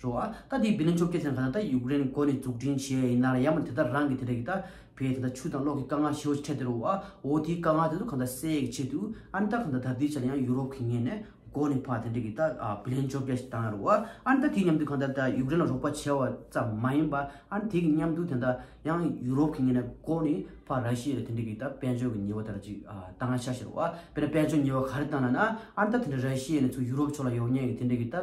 བ། ད་དེའི་བི་ལིན་བཅོ་བརྒྱད་ཟེར་མཁན་ད་ཡུཀ་རེན་གོ་ནས་འཛུགས་སྐྲུན་བྱས་ཡིན་ན་ལ་ཡང་མིན་དེ་ལྟར་རང་གི་དེ་འདྲ་གི་ད་བས་དེ་ལྟར་ཆུ་དང་གློག་གི་དཀའ་ངལ་ཞེ་པོ་ཅིག་འཕྲད་དེ་རེད་བ། འོ་དེའི་དཀའ་ངལ་དེ་ཚོ་གང་ལྟར་སེལ་ཡག་ཆེད་དུ་ཨ་ནི་ད་གང་ལྟར་ད་ལྟའི་ཆ་ལ་ཡང་ཡུ་རོབ་གི་ངོས་ནས་གོ་ནས་ཕར་དེ་འདྲ་གི་ད་བི་ལིན་བཅོ་བརྒྱད་ཞིག་བཏང་ཡོད་རེད་བ། ཨ་ནི་ད་དེའི་མཉམ་དུ་གང་ལྟར་ད་ཡུཀ་རེན་ལ་རོགས་པ་བྱས་པ་ཙམ་མ་ཡིན་པ་ཨ་ནི་དེ་གི་མཉམ་དུ་དེ་འདྲ་ཡང་ཡུ་རོབ་གི་ངོས་ནས་གོ་ནས་ཕར་ར་ཤི་ཡ་ལ་དེ་འདྲ་གི་ད་དཔལ་འབྱོར་གི་ཉེས་པ་དེ་འདྲ་ཅིག་བཏང་ཤག་ཤག་རེད་བ། དཔེར་ན་དཔལ་འབྱོར་ཉེས་པ་ག་རེ་བཏང་ལབ་ན་ཨ་ནི་ད་དེ་འདྲ་ར་ཤི་ཡ་ནས་ཚུར་ཡུ་རོབ་ཕྱོགས་ལ་ཡོང་མཁན་གི་དེ་འདྲ་གི་ད་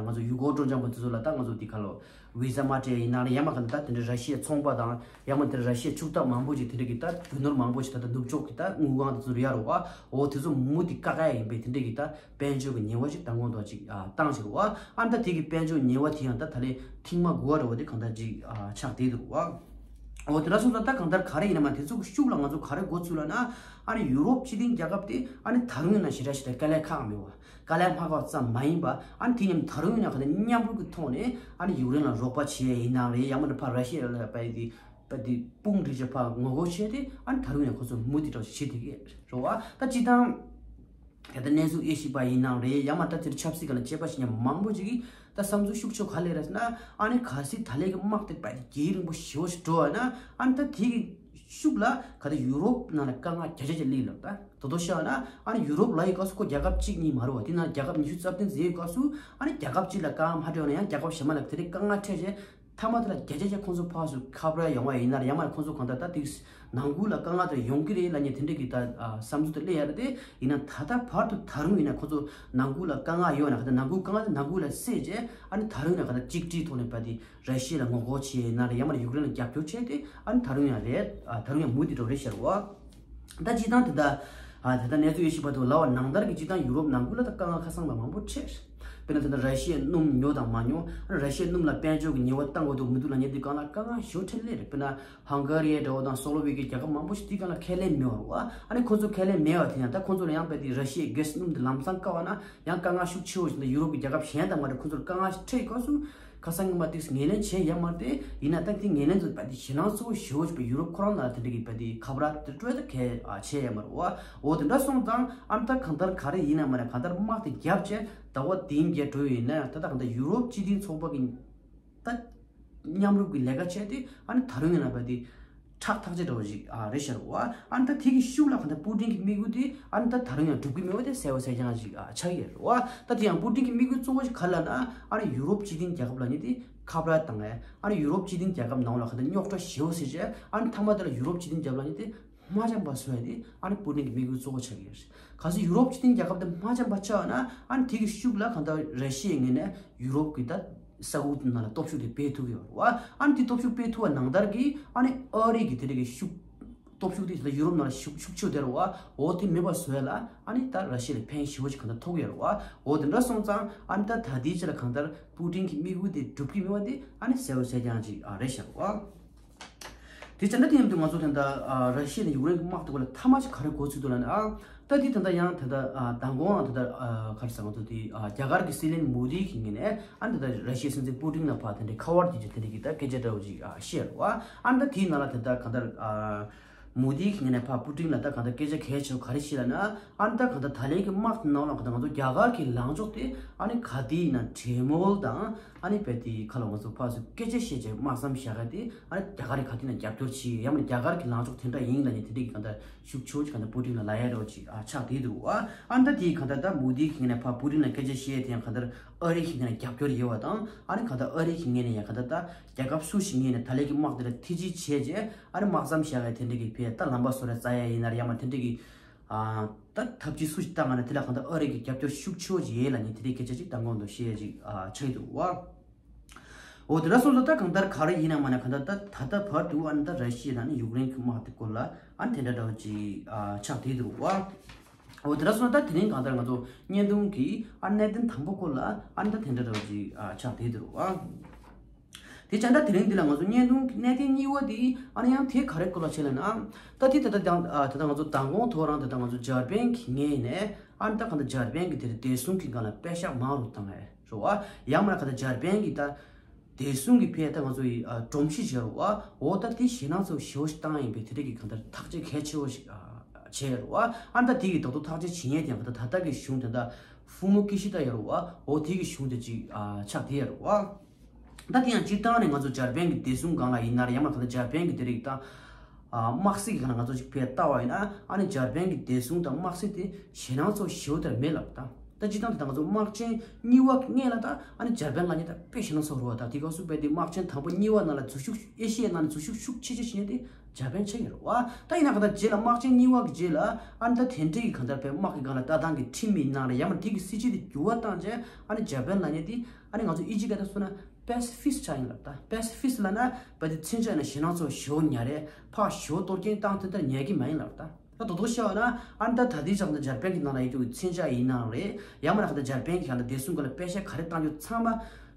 ང་ཚོ་ཡུལ་སྐོར་སྤྲོ་འཆམ་པ་དེ་ཚོ་ལ་ད་ང་ཚོ་འདི་ག་ལོ། བི་ཟ་མ་སྤྲད་ཡིན་ན་ཡང་མ་ག་ད་དེ་འདྲའི་ར་ཤི་ཡའི་ཚོང་པ་དང་ཡང་མ་དེ་ར་ཤི་ཡའི་ཕྱུག་བདག་མང་པོ་ཅིག་དེ་འདྲ་གི་ད་རྒྱུ་ནོར་མང་པོ་ཅིག་ད་ད་ནུབ་ཕྱོགས་ཀྱི་ད་དངུལ་ཁང་དེ་ཚོ་རུ་ཡར་རོ་བ། འོ་དེ་ཚོ་མུ་མཐུད་བཀག་ཡ་ཡིན་པས་དེ་འདྲ་གི་ད་དཔལ་འབྱོར་གྱི་ཉེས་པ་ཅིག་ད་སྔོན་དུ་ཅིག་བཏང་ཞིག་རོ་བ། ཨ་ད་དེ་གི་དཔལ་འབྱོར་ཉེས་པ་དེ་ཡང་ད་ད་ལས་ཐེངས་མ་དགུ་བ་རེ་བ་དེ་གང་ད་ཅིག་ཆགས་བསྡད་འདུག་རོ་བ། འོ་དེ་འདྲ་སོང་ཙང་ད་གང་ལྟར་ག་རེ་ཡིན་ན་མ་དེ་ཚོ་གི་ཤུགས་ལ་ང་ཚོ་ག་རེ་འགོ་ཚུགས་ལ་ན། ཨ་ནི་ཡུ་རོབ་སྤྱི་མཐུན་རྒྱལ་ཁབ་དེ་ཨ་ནི་ད་རུང་ཡིན་ན་ཞེ་དྲག་ཞེ་དྲག་དཀའ་ལས་ཁག་མེད་བ། དཀའ་ལས་མ་ཁག་ཙམ་མ་ཡིན་པ། ཨ་ནི་དེ་མཉམ་ད་རུང་ཡིན་ན་ག་ད་མཉམ་རུབ་ཀྱི་ཐོག་ནས་ཨ་ནི་ཡུཀ་རེན་ལ་རོགས་པ་བྱེད་ཡ་ཡིན་ནའང་རེད། ཡང་མིན་ན་ཕར་ར་ཤི་ཡ་ལ་པའི་དེ་པ་དེ་དཔུང་སྒྲིག་བྱས་ཕར་ངོ་རྒོལ་བྱས་ཏེ་ཨ་ནི་ད་རུང་ཡང་ཁོ་ཚོ་མུ་དེ་འདྲ་བྱེད་བསྡད་ཀྱི་རེད་བ། ད་སྤྱི་བཏང་། གལ་ཏེ་གནས་ཚུལ་དབྱེ་ཞིབ་པ་ཡིན་ནའང་རེད། ཡང་མ་ད་དེར་ཆབ་སྲིད་སྒང་ལ་དཔྱད་པ་བྱེད་མཁན་མང་པོ་ཅིག་གིས་ད་བསམ་ཚུལ་ཤུགས་ཆེ་ག་རེ་རེད་ཟེར་ན། ཨ་ནི་གལ་སྲིད་ད་ལན་གྱི་དམག་དེ་རྦད་དེ་རྒྱང་རིང་པོ་ཞེ་པོ་ཞིག་འགྲོ་བ་ན། ཨ་ནི་ད་དེ་གི་ཤུགས་ལ་ག་ད་ཡུ་རོབ་ནང་ལ་དཀའ་ངལ་བརྒྱ་ཆ་བརྒྱ་སླེབས་ལབ། ད་དོ་དོ་བཤད་ན་ཨ་ནི་ཡུ་རོབ་ལབ་ཡི་སྐབས་སུ་ཁོ་རྒྱལ་ཁབ་གཅིག་གཉིས་མ་རེད་བ། དེ་ནང་རྒྱལ་ཁབ་ཉི་ཤུ་རྩ་བདུན་ཟེར་ཡི་སྐབས་སུ་ཨ་ནི་རྒྱལ་ཁབ་གཅིག་ལ་དཀའ་ངལ་མ་འཕྲད་ན་ཡང་རྒྱལ་ཁབ་གཞན་མ་ལ་དེ་རིང་དཀའ་ངལ་འཕྲད་བྱས། མཐའ་མ་དེ་ལ་བརྒྱ་ཆ་བརྒྱ་ཁོང་ཚོ་ཕར་ཚུར་ཁ་བར་ཡོང་བ་ཡིན་ན་ར། ཡང་མ་ཁོང་ཚོ་གང་ལྟར་ད་ཏིག་ནང་ཁུལ་ལ་དཀའ་ངལ་དེ་ཡོང་གི་རེད་ལབ་མཁན་དེ་འདྲ་གི་ད་བསམ་ཚུལ་དེ་སླེབས་ཡ་རེད་དེ། ཡིན་ན་ད་ལྟ་བར་དུ་ད་རུང་ཡིན་ན་ཁོང་ཚོ་ནང་ཁུལ་ལ་དཀའ་ངལ་ཡོད་ན་ག་ད་ནང་ཁུལ་དཀའ་ངལ་དེ་ནང་ཁུལ་ལ་སེལ་བྱས། ཨ་ནི་ད་རུང་ཡང་ག་ད་གཅིག་སྒྲིལ་ཐོག་ནས་ཕར་དེ་ར་ཤི་ཡ་ལ་ངོ་རྒོལ་བྱས་ཡིན་ན་ར། ཡང་མ་ཡུཀ་རེན་ལ་རྒྱབ་སྐྱོར་བྱས་ཏེ་ཨ་ནི་ད་རུང་ཡང་རེད། ད་རུང་ཡང་མུ་དེ་འགྲོ་རེད་ཤག་རོ་བ། ད་སྤྱི་བཏང་དེ་ད། ཨ་ད་ལྟ་གནས་ཚུལ་དབྱེ་ཞིབ་པ་དུ་ལབ་པ་ནང་ལྟར་གྱི་སྤྱི་བཏང་ཡུ་རོབ་ནང་ཁུལ་ལ་ད་དཀའ་ངལ་ཁ་སང་ལ་མང་པོ་འཕྲད། དཔེར་ན་ད་ལྟ་ར་ཤི་ཡའི་སྣུམ་ཉོ་དང་མ་ཉོ། ར་ཤི་ཡའི་སྣུམ་ལ་དཔལ་འབྱོར་གྱི་ཉེས་པ་བཏང་དགོས་འདུག་མི་འདུག་ལབ་མཁན་དེ་སྒང་ལ་དཀའ་ངལ་ཞེ་པོ་འཕྲད་སླེབས་རེད། དཔེར་ན་ཧང་ག་རི་ཡའི་འདྲ་བོ་དང་སོ་ལོ་ཝེ་ཀི་རྒྱལ་ཁབ་མང་པོ་ཞིག་དེའི་སྒང་ལ་ཁས་ལེན་མེད་པ་རེད་བ། ཨ་ནི་ཁོང་ཚོ་ཁས་ལེན་མེད་པ་དེ་ཡང་ད་ཁོང་ཚོ་ལ་ཡང་དཔེ་དེ་ར་ཤི་ཡའི་གྷེ་སི་སྣུམ་དེ་ལམ་སང་བཀག་པ་ན་ཡང་དཀའ་ངལ་ཤུགས་ཆེ་བོ་ཞིག་ད་ཡུ་རོབ་ཀྱི་རྒྱལ་ཁབ་གཞན་དང་མ་འདྲ་ཁོང་ཚོར་དཀའ་ངལ་ཞིག་འཕྲད་ཡོད་སྐབས་སུ། ཁ་སང་ཉི་མ་ཏིག་ངོས་ལེན་བྱས་ཡ་མ་རེད་དེ། ཡིན་ན་ད་དེ་ངོས་ལེན་དུ་བ་དེ་ཞེད་སྣང་ཚ་བོ་ཞེ་པོ་ཞིག་པ་ཡུ་རོབ་ཁོ་རང་ལ་དེ་འདྲ་གི་བ་དེ་ཁ་བར་དེ་སྤྲོད་ད་གལ་ཆེ་ཡ་མ་རེད་བ། འོ་དེ་འདྲ་སོང་ཙང་ཨ་ནི་ད་གང་ལྟར་ག་རེ་ཡིན་ན་མ་རེད། གང་ལྟར་དམག་དེ་བརྒྱབ་བྱས་ཟླ་བ་བདུན་བརྒྱད་འགྲོ་ཡི་ཡིན་ན་ད་ད་གང་ལྟར་ཡུ་རོབ་སྤྱི་མཐུན་ཚོགས་པ་གི་ད་མཉམ་རུབ་ཀྱི་ལས་ཀ་བྱས་ཏེ་ཨ་ནི་ད་རུང་ཡིན་ན་བ་དེ། ཁྲག་ཐག་ཆད་འདྲ་བོ་ཞིག་ཨ་རེད་ཤག་རོ་བ། ཨ་ནི་ད་དེ་གི་ཤུགས་ལ་གང་ལྟར་པུ་ཏིན་གྱི་དམིགས་ཡུལ་དེ་ཨ་ནི་ད་ད་རུང་ཡང་འགྲུབ་ཀྱི་མེད་པ་དེ་གསལ་པོ་གསལ་རྐྱང་ཞིག་ཨ་ཆགས་ཀྱི་རེད་རོ་བ། ད་དེ་ཡང་པུ་ཏིན་གྱི་དམིགས་ཡུལ་གཙོ་བོ་ཞིག་ག་རེ་ལབ་ན། ཨ་ནི་ཡུ་རོབ་སྤྱི་མཐུན་རྒྱལ་ཁབ་ལབ་མཁན་དེ་ཁ་བར་བཏང་ངས། ཨ་ནི་ཡུ་རོབ་སྤྱི་མཐུན་རྒྱལ་ཁབ་ནང་ལ་གང་ལྟར་རྙོག་དྲ་ཞེ་པོ་ཞིག་བྱས། ཨ་ནི་མཐའ་མ་དེ་ལ་ཡུ་རོབ་སྤྱི་མཐུན་རྒྱལ་ཁབ་ལབ་མཁན་དེ་མ་འཆམ་པ་བཟོ་ཡ་དེ་ཨ་ནི་པུ་ཏིན་གྱི་དམིགས་ཡུལ་གཙོ་བོ་ཆགས་ཀྱི་རེད། གལ་སྲིད་ཡུ་རོབ་སྤྱི་མཐུན་རྒྱལ་ཁབ་དེ་མ་འཆམ་པ་ཆགས་ན་ཨ་ནི་དེ་གི་ཤུགས་ལ་གང་ལྟར་ར་ཤི་ཡའི་ངོས་ནས་ཡུ་རོབ་ཀྱི་ད་ས་ཁུལ་དེ་ནང་ལ་སྟོབས་ཤུགས་དེ་སྤེལ་ཐུབ་ཀྱི་ཡོད་རེད་བ། ཨ་ནི་དེ་སྟོབས་ཤུགས་སྤེལ་ཐུབ་པ་ནང་ལྟར་གྱི་ཨ་ནི་ཨ་རི་གི་དེ་འདྲ་གི་ཤུགས་སྟོབས་ཤུགས་དེ་ད་ཡུ་རོབ་ནང་ལ་ཤུགས་ཤུགས་ཆེ་བ་དེ་རེད་བ། འོ་དེ་མེད་པ་བཟོ་ཡ་ལ་ཨ་ནི་ད་ར་ཤི་ཡ་ལ་ཕན་ཞེ་པོ་ཅིག་གང་ལྟར་ཐོབ་ཀྱི་ཡོད་རེད་བ། འོ་དེ་འདྲ་སོང་ཙང་ཨ་ནི་ད་ད་ལྟའི་ཆ་ལ་གང་ལྟར་པུ་ཏིན་གྱི་དམིགས་ཡུལ་དེ་འགྲུབ་ཀྱི་མེད་པ་དེ་ཨ་ནི་གསལ་པོ་གསལ་རྐྱང་ཅིག་ཨ་རེད་ཤག་བ། དེ་བྱས་ན་དེ་མཉམ་དུ་ང་ཚོ་ད་ལྟ་ཨ་ར་ཤི་ཡ་ནས་ཡུཀ་རེན་གྱི་དམག་དེ་སྐོར་ལ་མཐའ་མ་ཅིག་ག་རེ་འགོ་ཚུགས་འདུག་ལབ་ན། ཨ་ད་དེ་ད་ལྟ་ཡང་ད་ལྟ་ཨ་མདང་དགོང་ཨ་ད་ལྟ་ཨ་ག་རེ་ཟེར། ང་ཚོ་དེ་ཨ་རྒྱ་གར་གྱི་སྲིད་བློན་མོ་དི་གི་ངོས་ནས་ཨ་ད་ལྟ་ར་ཤི་ཡའི་སྲིད་འཛིན་པུ་ཏིན་ལ་ཕར་དེ་འདྲའི་ཁ་པར་གྱི་ཅིག་དེ་འདྲའི་གི་ད་སྐད་ཆ་འདྲ་བོ་ཅིག་ཨ་བཤད་རེད་བ། ཨ་ད་དེའི་ནང་ལ་ད་ལྟ་གང་ལྟར་ཨ་མོ་དི་གི་ངོས་ནས་ཕར་པུ་ཏིན་ལ་ད་གང་ལྟར་སྐད་ཆ་གལ་ཆེ་བ་ག་རེ་བཤད་ལབ་ན། ཨ་ད་གང་ལྟར་ད་ལན་གྱི་དམག་དེ་ནང་ལ་གང་ལྟར་ང་ཚོ་རྒྱ་གར་གྱི་ལངས་ཕྱོགས་དེ་ཨ་ནི་ག་དེ་ཡིན་ན་གྲོས་མོལ་དང་། ཨ་ནི་བས་དེའི་ཁ་ལ་ང་ཚོ་ཕར་ཚུར་སྐད་ཆ་བཤད་བྱས་དམག་མཚམས་བཞག་ཡ་དེ་ཨ་ནི་རྒྱ་གར་གྱི་ག་དེ་ན་རྒྱབ་སྐྱོར་བྱེད་ཡ་མ་རྒྱ་གར་གྱི་ལངས་ཕྱོགས་དེ་འདྲ་ཡིན་ལབ་ནས་དེ་འདྲའི་གི་གང་ལྟར་ཤུགས་ཆེ་བོ་ཅིག་གང་ལྟར་པུ་ཏིན་ལ་ལབ་ཡ་འདྲ་བོ་ཅིག་ཨ་ཆགས་བསྡད་འདུག་བ། ཨ་ནི་ད་དེའི་གང་ལྟར་ད་མོ་དི་གི་ངོས་ནས་ཕར་པུ་ཏིན་ལ་སྐད་ཆ་བཤད་ཡ་དེ་ཡང་གང་ལྟར་ཨ་རི་གི་ངོས་ནས་རྒྱབ་སྐྱོར་ཡོད་པ་དང་། ཨ་ནི་གང་ལྟར་ཨ་རི་གི་ངོས་ནས་ཡང་གང་ལྟར་ད་རྒྱལ་ཁབ་སུ་ཞིག་ངོས་ནས་ད་ལན་གྱི་དམག་དེ་ལ་ཐེ་ཇུས་བྱས་རྗེས་ཨ་ནི་དམག་མཚམས་བཞག་ཡ་དེ་འདྲའི་གི་ཕར་ད་ལམ་པ་བཟོ་ར་བཙལ་ཡ་ཡིན་ན་ར་ཡང་མ་དེ་འདྲའི་གི་ཨ་ད་ཐབས་ཇུས་སུ་ཞིག་བཏང་ང་ན་དེ་ལ་གང་ལྟར་ཨ་རི་གི་རྒྱབ་སྐྱོར་ཤུགས་ཆེ་བོ་ཅིག་ཡོད་ལབ་ནས་དེ་འདྲའི་སྐད་ཆ་ཅིག་མདང་དགོང་དུ་བཤད་ཡ་ཅིག་ཨ་ཆགས་ཀྱི་འདུག་བ། འོ་དེ་འདྲ་སོང་ཙང་ད་གང་ལྟར་ག་རེ་ཡིན་ན་མ་ན་གང་ལྟར་ད་ད་ལྟ་བར་དུ་ཨ་ནི་ད་ར་ཤི་ཡ་དང་ནི་ཡུཀ་རེན་གྱི་དམག་དེ་སྐོར་ལ་ཨ་ནི་དེ་འདྲ་འདྲ་བོ་ཅིག་ཨ་ཆགས་བསྡད་འདུག་བ། འོ་དེ་འདྲ་སོང་ཙང་ད་དེ་རིང་གང་ལྟར་ང་ཚོ་བརྙན་ཐུང་གི་ཨ་གནད་དོན་དང་པོ་སྐོར་ལ་ཨ་ནི་ད་དེ་འདྲ་འདྲ་བོ་ཅིག་ཨ་ཆགས་བསྡད་འདུག་བ། དེ་བྱས་ན་ད་དེ་རིང་འདི་ལ་ང་ཚོ་བརྙན་ཐུང་གི་གནད་དོན་གཉིས་པ་དེ་ཨ་ནི་ཡང་དེ་ག་རེ་སྐོར་ལ་བྱས་ལབ་ན། ད་དེ་ད་ལྟ་ད་ད་ལྟ་ང་ཚོ་མདང་དགོང་ཐོ་རངས་ད་ལྟ་ང་ཚོ་འཇར་པན་གྱི་ངོས་ནས་ཨ་ནི་ད་གང་ལྟར་འཇར་པན་གྱི་དེ་བདེ་སྲུང་གི་སྒང་ལ་པེ་ཤག་མང་རུ་བཏང་ངས་རེད་བ། ཡང་མིན་ན་གང་ལྟར་འཇར་པན་གྱི་ད་བདེ་སྲུང་གི་ཕར་ད་ང་ཚོ་ཡི་ཨ་སྒྲོམ་གཞི་བྱས་རེད་བ། འོ་ད་དེ་ཞེད་སྣང་ཚ་བོ་ཞེ་པོ་ཞིག་བཏང་ཡིན་པས་དེ་འདྲ་གི་གང་ལྟར་ཐག་གཅོད་གལ་ཆེ་བོ་ཞིག་ཨ་བྱས་རེད་བ། ཨ་ནི་ད་དེ་གི་རྡོག་རྡོག་ཐག་གཅོད་བྱེད་མཁན་དེ་ཡང་གང་ལྟར་ད་ལྟ་གི་གཞུང་དེ་འདྲ་ཧྥུ་མོ་ཀི་ཤི་ད་ཡོད་རེད་བ། འོ་དེ་གི་གཞུང་དེ་ཅིག་ཨ་ཆགས་བསྡད་ཡོད་རེད་བ། ད་དེ་ཡང་སྤྱིར་བཏང་ནས་ང་ཚོ་འཇར་པན་གྱི་བདེ་སྲུང་སྒང་ལ་ཡིན་ན་ར་ཡང་མིན་ན་གང་ལྟར་འཇར་པན་གྱི་དེ་རིགས་དང་། ཨ་དམག་སྲིད་ཀྱི་སྒང་ལ་ང་ཚོ་ཅིག་ཕར་བལྟ་བ་ཡིན་ན་ཨ་ནི་འཇར་པན་གྱི་བདེ་སྲུང་དང་དམག་སྲིད་དེ་ཞེད་སྣང་ཚ་བོ་ཞེ་པོ་དེ་མེད་ལབ། ད་ད་སྤྱིར་བཏང་དེ་ད་ང་ཚོ་དམག་ཆེན་གཉིས་པ་གི་སྔོན་ལ་ད་ཨ་ནི་འཇར་པན་ལབ་མཁན་ད་དཔེ་ཞེད་སྣང་ཚ་བོ་རེད་བ། ད་དེ་སྐབས་སུ་དཔེ་དེ་དམག་ཆེན་དང་པོ་གཉིས་པ་ནང་ལ་འཛུལ་ཞུགས་ཨེ་ཤི་ཡའི་ནང་ནས་འཛུལ་ཞུགས་ཤུགས་ཆེ་ཆེ་བྱེད་མཁན་དེ་འཇར་པན་ཆགས་ཡོད་རེད་བ། ད་ཡིན་ན་གང་ལྟར་རྗེས་ལ་དམག་ཆེན་གཉིས་པ་གི་རྗེས་ལ་ཨ་ནི་ད་དེ་འདྲའི་གི་གང་ལྟར་དཔེ་དམག་གི་སྒང་ལ་ལྟ་སྟངས་ཀྱི་ཁྲིམས་ཡིན་ནའང་ར་ཡང་མིན་ན་དེ་གི་སྲིད་བྱུས་དེ་འགྱུར་བ་བཏང་རྗེས་ཨ་ནི་འཇར་པན་ལབ་མཁན་དེ་ཨ་ནི་ང་ཚོ་ཨི་ཇི་སྐད་ཐོག་གསུངས་ན། པེ་སི་ཕིསཊ་ཆགས་ཡིན་ལབ་ད། པེ་སི་ཕིསཊ་ལབ་ན་བ་དེ་མཚོན་ཆ་ཡིན་ན་ཞེད་སྣང་ཚོར་ཞེ་པོ་ཉར་རེད། ཕར་ཞེ་པོ་གཏོར་སྐྱོན་བཏང་དེ་ལྟར་ཉར་གྱི་མ་ཡིན་ལབ་ད། ད་དོ་དོ་ཤེས་པ་ན་ཨ་ནི་ད་ད་ལྟའི་ཆ་ལ་འཇར་པན་གྱི་ནང་ལ་ཡོད་རྒྱུ་མཚོན་ཆ་ཡིན་ནའང་རེད། ཡང་མིན་ན་ད་ལྟ་འཇར་པན་གྱི་གང་ལ་བདེ་སྲུང་སྒང་ལ་པེ་ཤག་ག་རེ་བཏང་རྒྱུ་ཚང་མ་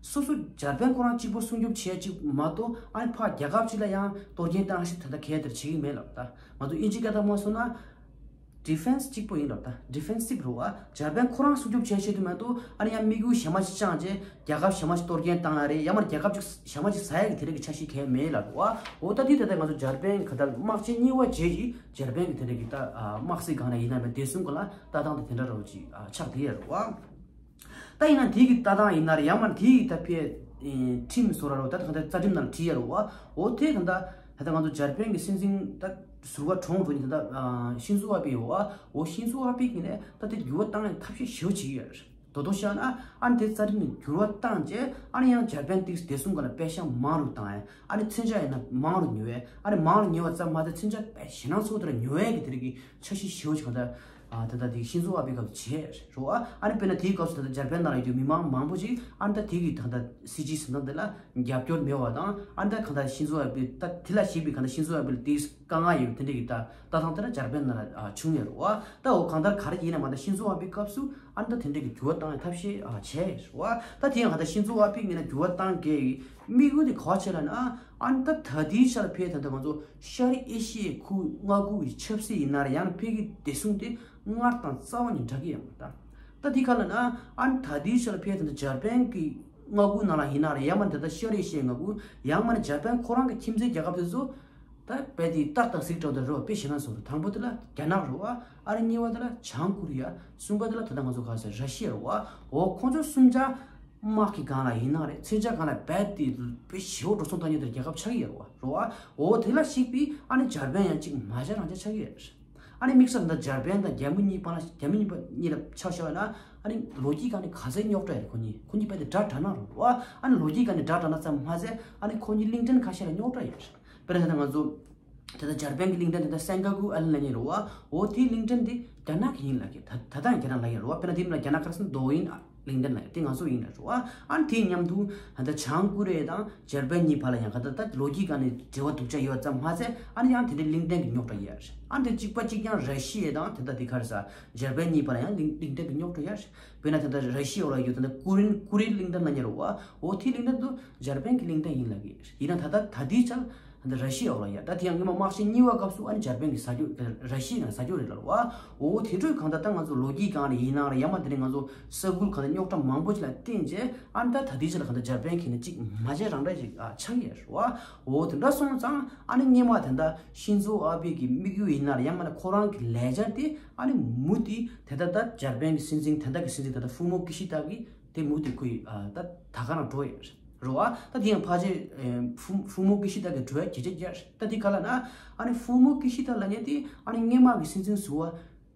སོ་སོ་འཇར་པན་ཁོ་རང་གཅིག་པོ་སྲུང་སྐྱོབ་བྱེད་ཅིག་མ་གཏོགས། ཨ་ནི་ཕར་རྒྱལ་ཁབ་ཅིག་ལ་ཡང་གཏོར་སྐྱོན་བཏང་ཞིག་ད་ལྟ་གལ་དེར་བྱེད་ཀྱི་མེད་ལབ་ད། ང་ཚོ་དབྱིན་ཇིའི་སྐད་ཐོག་མ་སོང་ན་ཌི་ཕེན་སི་གཅིག་པོ་ཡིན་ལབ་ད། ཌི་ཕེན་སིབ་རེད་བ། འཇར་པན་ཁོ་རང་སྲུང་སྐྱོབ་བྱེད་ཆེད་དུ་མ་གཏོགས། ཨ་ནི་ཡང་དམིགས་ཡུལ་གཞན་མ་ཞིག་བཅངས་རྗེས་རྒྱལ་ཁབ་གཞན་མ་ཞིག་གཏོར་སྐྱོན་བཏང་ཡ་རེད། ཡང་མིན་ན་རྒྱལ་ཁབ་ཅིག་གཞན་མ་ཞིག་ཟ་ཡ་གི་དེ་རིགས་ཀྱི་འཆར་གཞི་གལ་མེད་ལབ་རེད་བ། འོ་ད་དེ་ད་ལྟ་ང་ཚོ་འཇར་པན་ག་ད་དམག་ཆེན་གཉིས་པ་རྗེས་ཀྱི་འཇར་པན་གྱི་དེ་འདྲ་གི་ད་དམག་སྲིད་སྒང་ལ་ཡིན་ན་མིན་བདེ་སྲུང་སྒང་ལ་ལྟ་སྟངས་དེ་དེ་འདྲ་རོ་ཅིག་ཆགས་བསྡད་ཡ་རེད་བ། ད་ཡིན་ན་དེ་གི་ལྟ་སྟངས་ཡིན་ན་རེད། ཡང་མིན་ན་དེ་གི་ད་ཕའི་ཁྲིམས་བཟོ་ར་རོ་ད་གང་ལྟར་རྩ་ཁྲིམས་ནང་ལ་བྲིས་ཡ་རེད་བ། འོ་དེ་གང་ལྟར་ད་ལྟ་ང་ཚོ་འཇར་པན་གྱི་སྲིད་འཛིན་ད་ཟུར་པ་གྲོངས་འགྲོ་ནི་ད་ལྟ་ཤིན་ཛོ་ཨ་བྷེ་ཡོད་བ། འོ་ཤིན་ཛོ་ཨ་བྷེ་གི་ནས་ད་དེ་འགྱུར་བ་བཏང་ཡ་ཐབས་ཤེས་ཞེ་པོ་བྱེད་ཀྱི་ཡོད་རེད། དོ་དོ་ཤེས་ན་ཨ་ནི་དེ་རྩ་ཁྲིམས་ནས་འགྱུར་བ་བཏང་རྗེས་ཨ་ནི་ཡང་འཇར་པན་དེ་བདེ་སྲུང་སྒང་ལ་པེ་ཤག་མང་རུ་བཏང་ཡ། ཨ་ནི་མཚོན་ཆ་ཡིན་ན་མང་རུ་ཉོ་ཡ། ཨ་ནི་མང་རུ་ཉོ་བ་ཙམ་མ་ཟད་མཚོན་ཆ་དཔེ་ཞེད་སྣང་ཚོར་དེ་ལ་ཉོ་ཡ་གི་དེ་རིགས་ཀྱི་འཆར་གཞི་ཞེ་པོ་ཅིག་གང་ལྟར་ཨ་ད་ལྟ་དེ་ཤིན་ཛོ་ཨ་བྷེ་སྐབས་བྱས་རེད་བ། ཨ་ནི་དཔེར་ན་དེའི་སྐབས་སུ་ད་ལྟ་འཇར་པན་ནང་ལ་ཡོད་རྒྱུ་མི་མང་མང་པོ་ཅིག་ཨ་ནི་ད་དེ་གི་ད་ལྟ་སྲིད་སྤྱིའི་འཛིན་སྟངས་དེ་ལ་རྒྱབ་སྐྱོར་མེད་པ་དང་། ཨ་ནི་ད་གང་ལྟར་ཤིན་ཛོ་ཨ་བྷེ་ད་དེ་ལ་གཞིགས་པའི་གང་ལྟར་ཤིན་ཛོ་ཨ་བྷེ་ལ་དེའི་དཀའ་ངལ་ཡོད་དེ་འདྲ་གི་ད་ལྟ་སྟངས་དེ་ལ་འཇར་པན་ནང་ལ་ཨ་བྱུང་ཡོད་རེད་བ། ད་འོ་གང་ལྟར་ག་རེ་ཡིན་ན་མ་ད་ཤིན་ཛོ་ཨ་བྷེ་སྐབས་སུ་ཨ་ནི་ད་དེ་འདྲ་གི་འགྱུར་བ་བཏང་ཡ་ཐབས་ཤེས་ཨ་བྱས་རེད་བ། ད་དེ་ཡང་གང་ལྟར་ཤིན་ཛོ་ཨ་བྷེ་ངོས་ནས་འགྱུར་བ་བཏང་གི་དམིགས་ཡུལ་དེ་ག་བ་བྱས་ལབ་ན། ཨ་ནི་ད་ད་ལྟའི་ཆར་ཕའི་ད་ལྟ་ང་ཚོ་ཤར་ཨེ་ཤི་ཡའི་ཁུལ་མངའ་ཁུལ་གྱི་ཆབ་སྲིད་ཡིན་ན་རེད། ཡང་ན་ཕའི་གི་བདེ་སྲུང་དེ་སྔར་དང་རྩ་བ་ནས་འདྲ་གི་ཡོད་མ་རེད། ད་དེ་ག་ལབ་ན་ཨ་ནི་ད་ལྟའི་ཆར་ཕའི་ད་ལྟ་འཇར་པན་གྱི་མངའ་ཁུལ་ནང་ལ་ཡིན་ན་རེད། ཡང་མིན་ད་ལྟ་ཤར་ཨེ་ཤི་ཡའི་མངའ་ཁུལ། ཡང་མིན་འཇར་པན་ཁོ་རང་གི་ཁྱིམ་མཚེས་རྒྱལ་ཁབ་དེ་ཚོ་ད་རྦད་དེ་སྟག་དང་གཟིག་འདྲ་བོ་དེ་རེད་བ། དཔེ་ཞེད་སྣང་ཚོར་རེད། དང་པོ་དེ་ལ་རྒྱ་ནག་རེད་བ། ཨ་ནི་གཉིས་པ་དེ་ལ་བྱང་ཀོ་རི་ཡ། གསུམ་པ་དེ་ལ་ད་ལྟ་ང་ཚོ་ག་ཟེར་ར་ཤི་ཡ་རེད་བ། འོ་ཁོང་ཚོ་གསུམ་ཆ་དམག་གི་སྒང་ལ་ཡིན་ན་རེད། མཚོན་ཆ་སྒང་ལ་རྦད་དེ་དཔེ་ཞེ་པོ་འགྲོ་སོང་བཏང་མཁན་དེ་རྒྱལ་ཁབ་ཆགས་ཀྱི་ཡོད་རེད་བ། འོ་དེ་ལ་གཞིགས་པའི་ཨ་ནི་འཇར་པན་ཡང་གཅིག་མ་བྱས་རང་བྱས་ཆགས་ཀྱི་ཡོད་རེད། ཨ་ནི་དམིགས་བསལ་ད་འཇར་པན་དང་རྒྱ་མི་གཉིས་བར་ལ་རྒྱ་མི་གཉིས་པ་གཉིས་ལ་ཆ་བཞག་ན་ཨ་ནི་ལོ་རྒྱུས་སྒང་ནས་ག་ཚད་རྙོག་དྲ་ཡོད་རེད། ཁོ་གཉིས་ཁོ་གཉིས་རྦད་དེ་དགྲ་དགྲ་ནག་རེད་བ། ཨ་ནི་ལོ་རྒྱུས་སྒང་ནས་དགྲ་དགྲ་ནག་ཙམ་མ་ཟད་ཨ་ནི་ཁོ་གཉིས་གླིང་ཕྲན་ཁ་ཤས་ལ་རྙོག་དྲ་ཡོད་རེད། དཔེར་ན་ད་ལྟ་ང་ཚོ་ད་ལྟ་འཇར་པན་གྱི་གླིང་ཕྲན་དེ་ད་སེན་ཀ་གུ་ཨ་ལན་ལབ་མཁན་རེད་བ། འོ་དེའི་གླིང་ཕྲན་དེ་རྒྱ་ནག་གི་ཡིན་ལབ་ཀྱི། ད་ད་ལྟ་ཡང་རྒྱ་ནག་ལབ་ཀྱི་རེད་བ། དཔེར་ན་དེ་མིན་ལ་རྒྱ་ནག་ཁ་སང་རྡོ་ཡིན་ཨ་གླིང་ཕྲན་ལབ་ཀྱི་དེ་ང་ཚོ་ཡིན་ལབ་རེད་བ། ཨ་ནི་དེའི་མཉམ་དུ་ད་ལྟ་བྱང་ཀོ་རི་ཡ་དང་འཇར་པན་གཉིས་བར་ལ་ཡང་ག་ད་ད་ལོ་རྒྱུས་སྒང་ནས་འབྲེལ་བ་སྡུག་ཅག་ཡོད་ཙམ་མ་ཟད་ཨ་ནི་ཡང་དེ་འདྲའི་གླིང་ཕྲན་གྱི་རྙོག་དྲ་ཡོད་རེད། ཨ་ནི་དེ་གཅིག་པ་གཅིག་རྐྱང་ར་ཤི་ཡ་དང་དེ་ད་དེ་ག་རེ་ཟ་འཇར་པན་གཉིས་བར་ལ་ཡང་གླིང་གླིང་ཕྲན་གྱི་རྙོག་དྲ་ཡོད་རེད། དཔེར་ན་ད་ལྟ་ར་ཤི་ཡ་འོག་ལ་ཡོད་ད་ལྟ་ཀུ་རིན་ཀུ་རི་གླིང་ཕྲན་ལབ་མཁན་རེད་བ། འོ་དེའི་གླིང་ཕྲན་དེ་འཇར་པན་གྱི་གླིང་ཕྲན་ཡིན་ལབ་ཀྱི་རེད། ཡིན་ན་ད་ལྟ་ད་ལྟའི་ཆར་ད་ལྟ་ར་ཤི་ཡ་འོག་ལ་ཡོད། ད་དེ་ཡང་སྔོན་མ་དམག་ཆེན་གཉིས་པ་སྐབས་སུ་ཨ་ནི་འཇར་པན་གྱི་ཟ་རྒྱུ་ར་ཤི་ཡ་ནས་ཟ་རྒྱུ་རེད་ལབ་རེད་བ། འོ་དེ་འདྲ་གང་ལྟར་ད་ང་ཚོ་ལོ་རྒྱུས་སྒང་ནས་ཡིན་ན་རེད། ཡང་མིན་དེ་ནས་ང་ཚོ་ས་ཁུལ་གང་ལྟར་རྙོག་དྲ་མང་པོ་ཞིག་ལ་བརྟེན་བྱས་ཨ་ནི་ད་ད་ལྟའི་ཆར་ལ་གང་ལྟར་འཇར་པན་གྱིས་ནི་གཅིག་མ་བྱས་རང་བྱས་ཤིག་ཨ་ཆགས་ཀྱི་ཡོད་རེད་བ། འོ་དེ་འདྲ་སོང་ཙང་ཨ་ནི་སྔོན་མ་ད་ལྟ་ཤིན་ཛོ་ཨ་བྷེ་གི་དམིགས་ཡུལ་ཡིན་ན་རེད། ཡང་མིན་ན་ཁོ་རང་གི་ལས་འཆར་དེ་ཨ་ནི་མུ་མཐུད་དེ་ད་ལྟ་འཇར་པན་གྱི་སྲིད་འཛིན་ད་ལྟ་གི་སྲིད་འཛིན་ད་ལྟ་ཧྥུ་མོ་ཀི་ཤི་ཏ་གིས་དེ་མུ་མཐུད་ཁོས་ཨ་ད་ད་ག་རང་འགྲོ་ཡོད་རེད་བ། ད་དེ་ཡང་ཕལ་ཆེར་ཨེ་ཧྥུ་ཧྥུ་མོ་ཀི་ཤི་ཏ་གི་འགྲོ་ཡ་གལ་ཆེ་རྒྱ་རེད། ད་དེ་ག་ལབ་ན་ཨ་ནི་ཧྥུ་མོ་ཀི་ཤི་ཏ་ལབ་མཁན་དེ་ཨ་ནི་སྔོན་མ་གི་སྲིད་འཛིན་ཟུར་པ་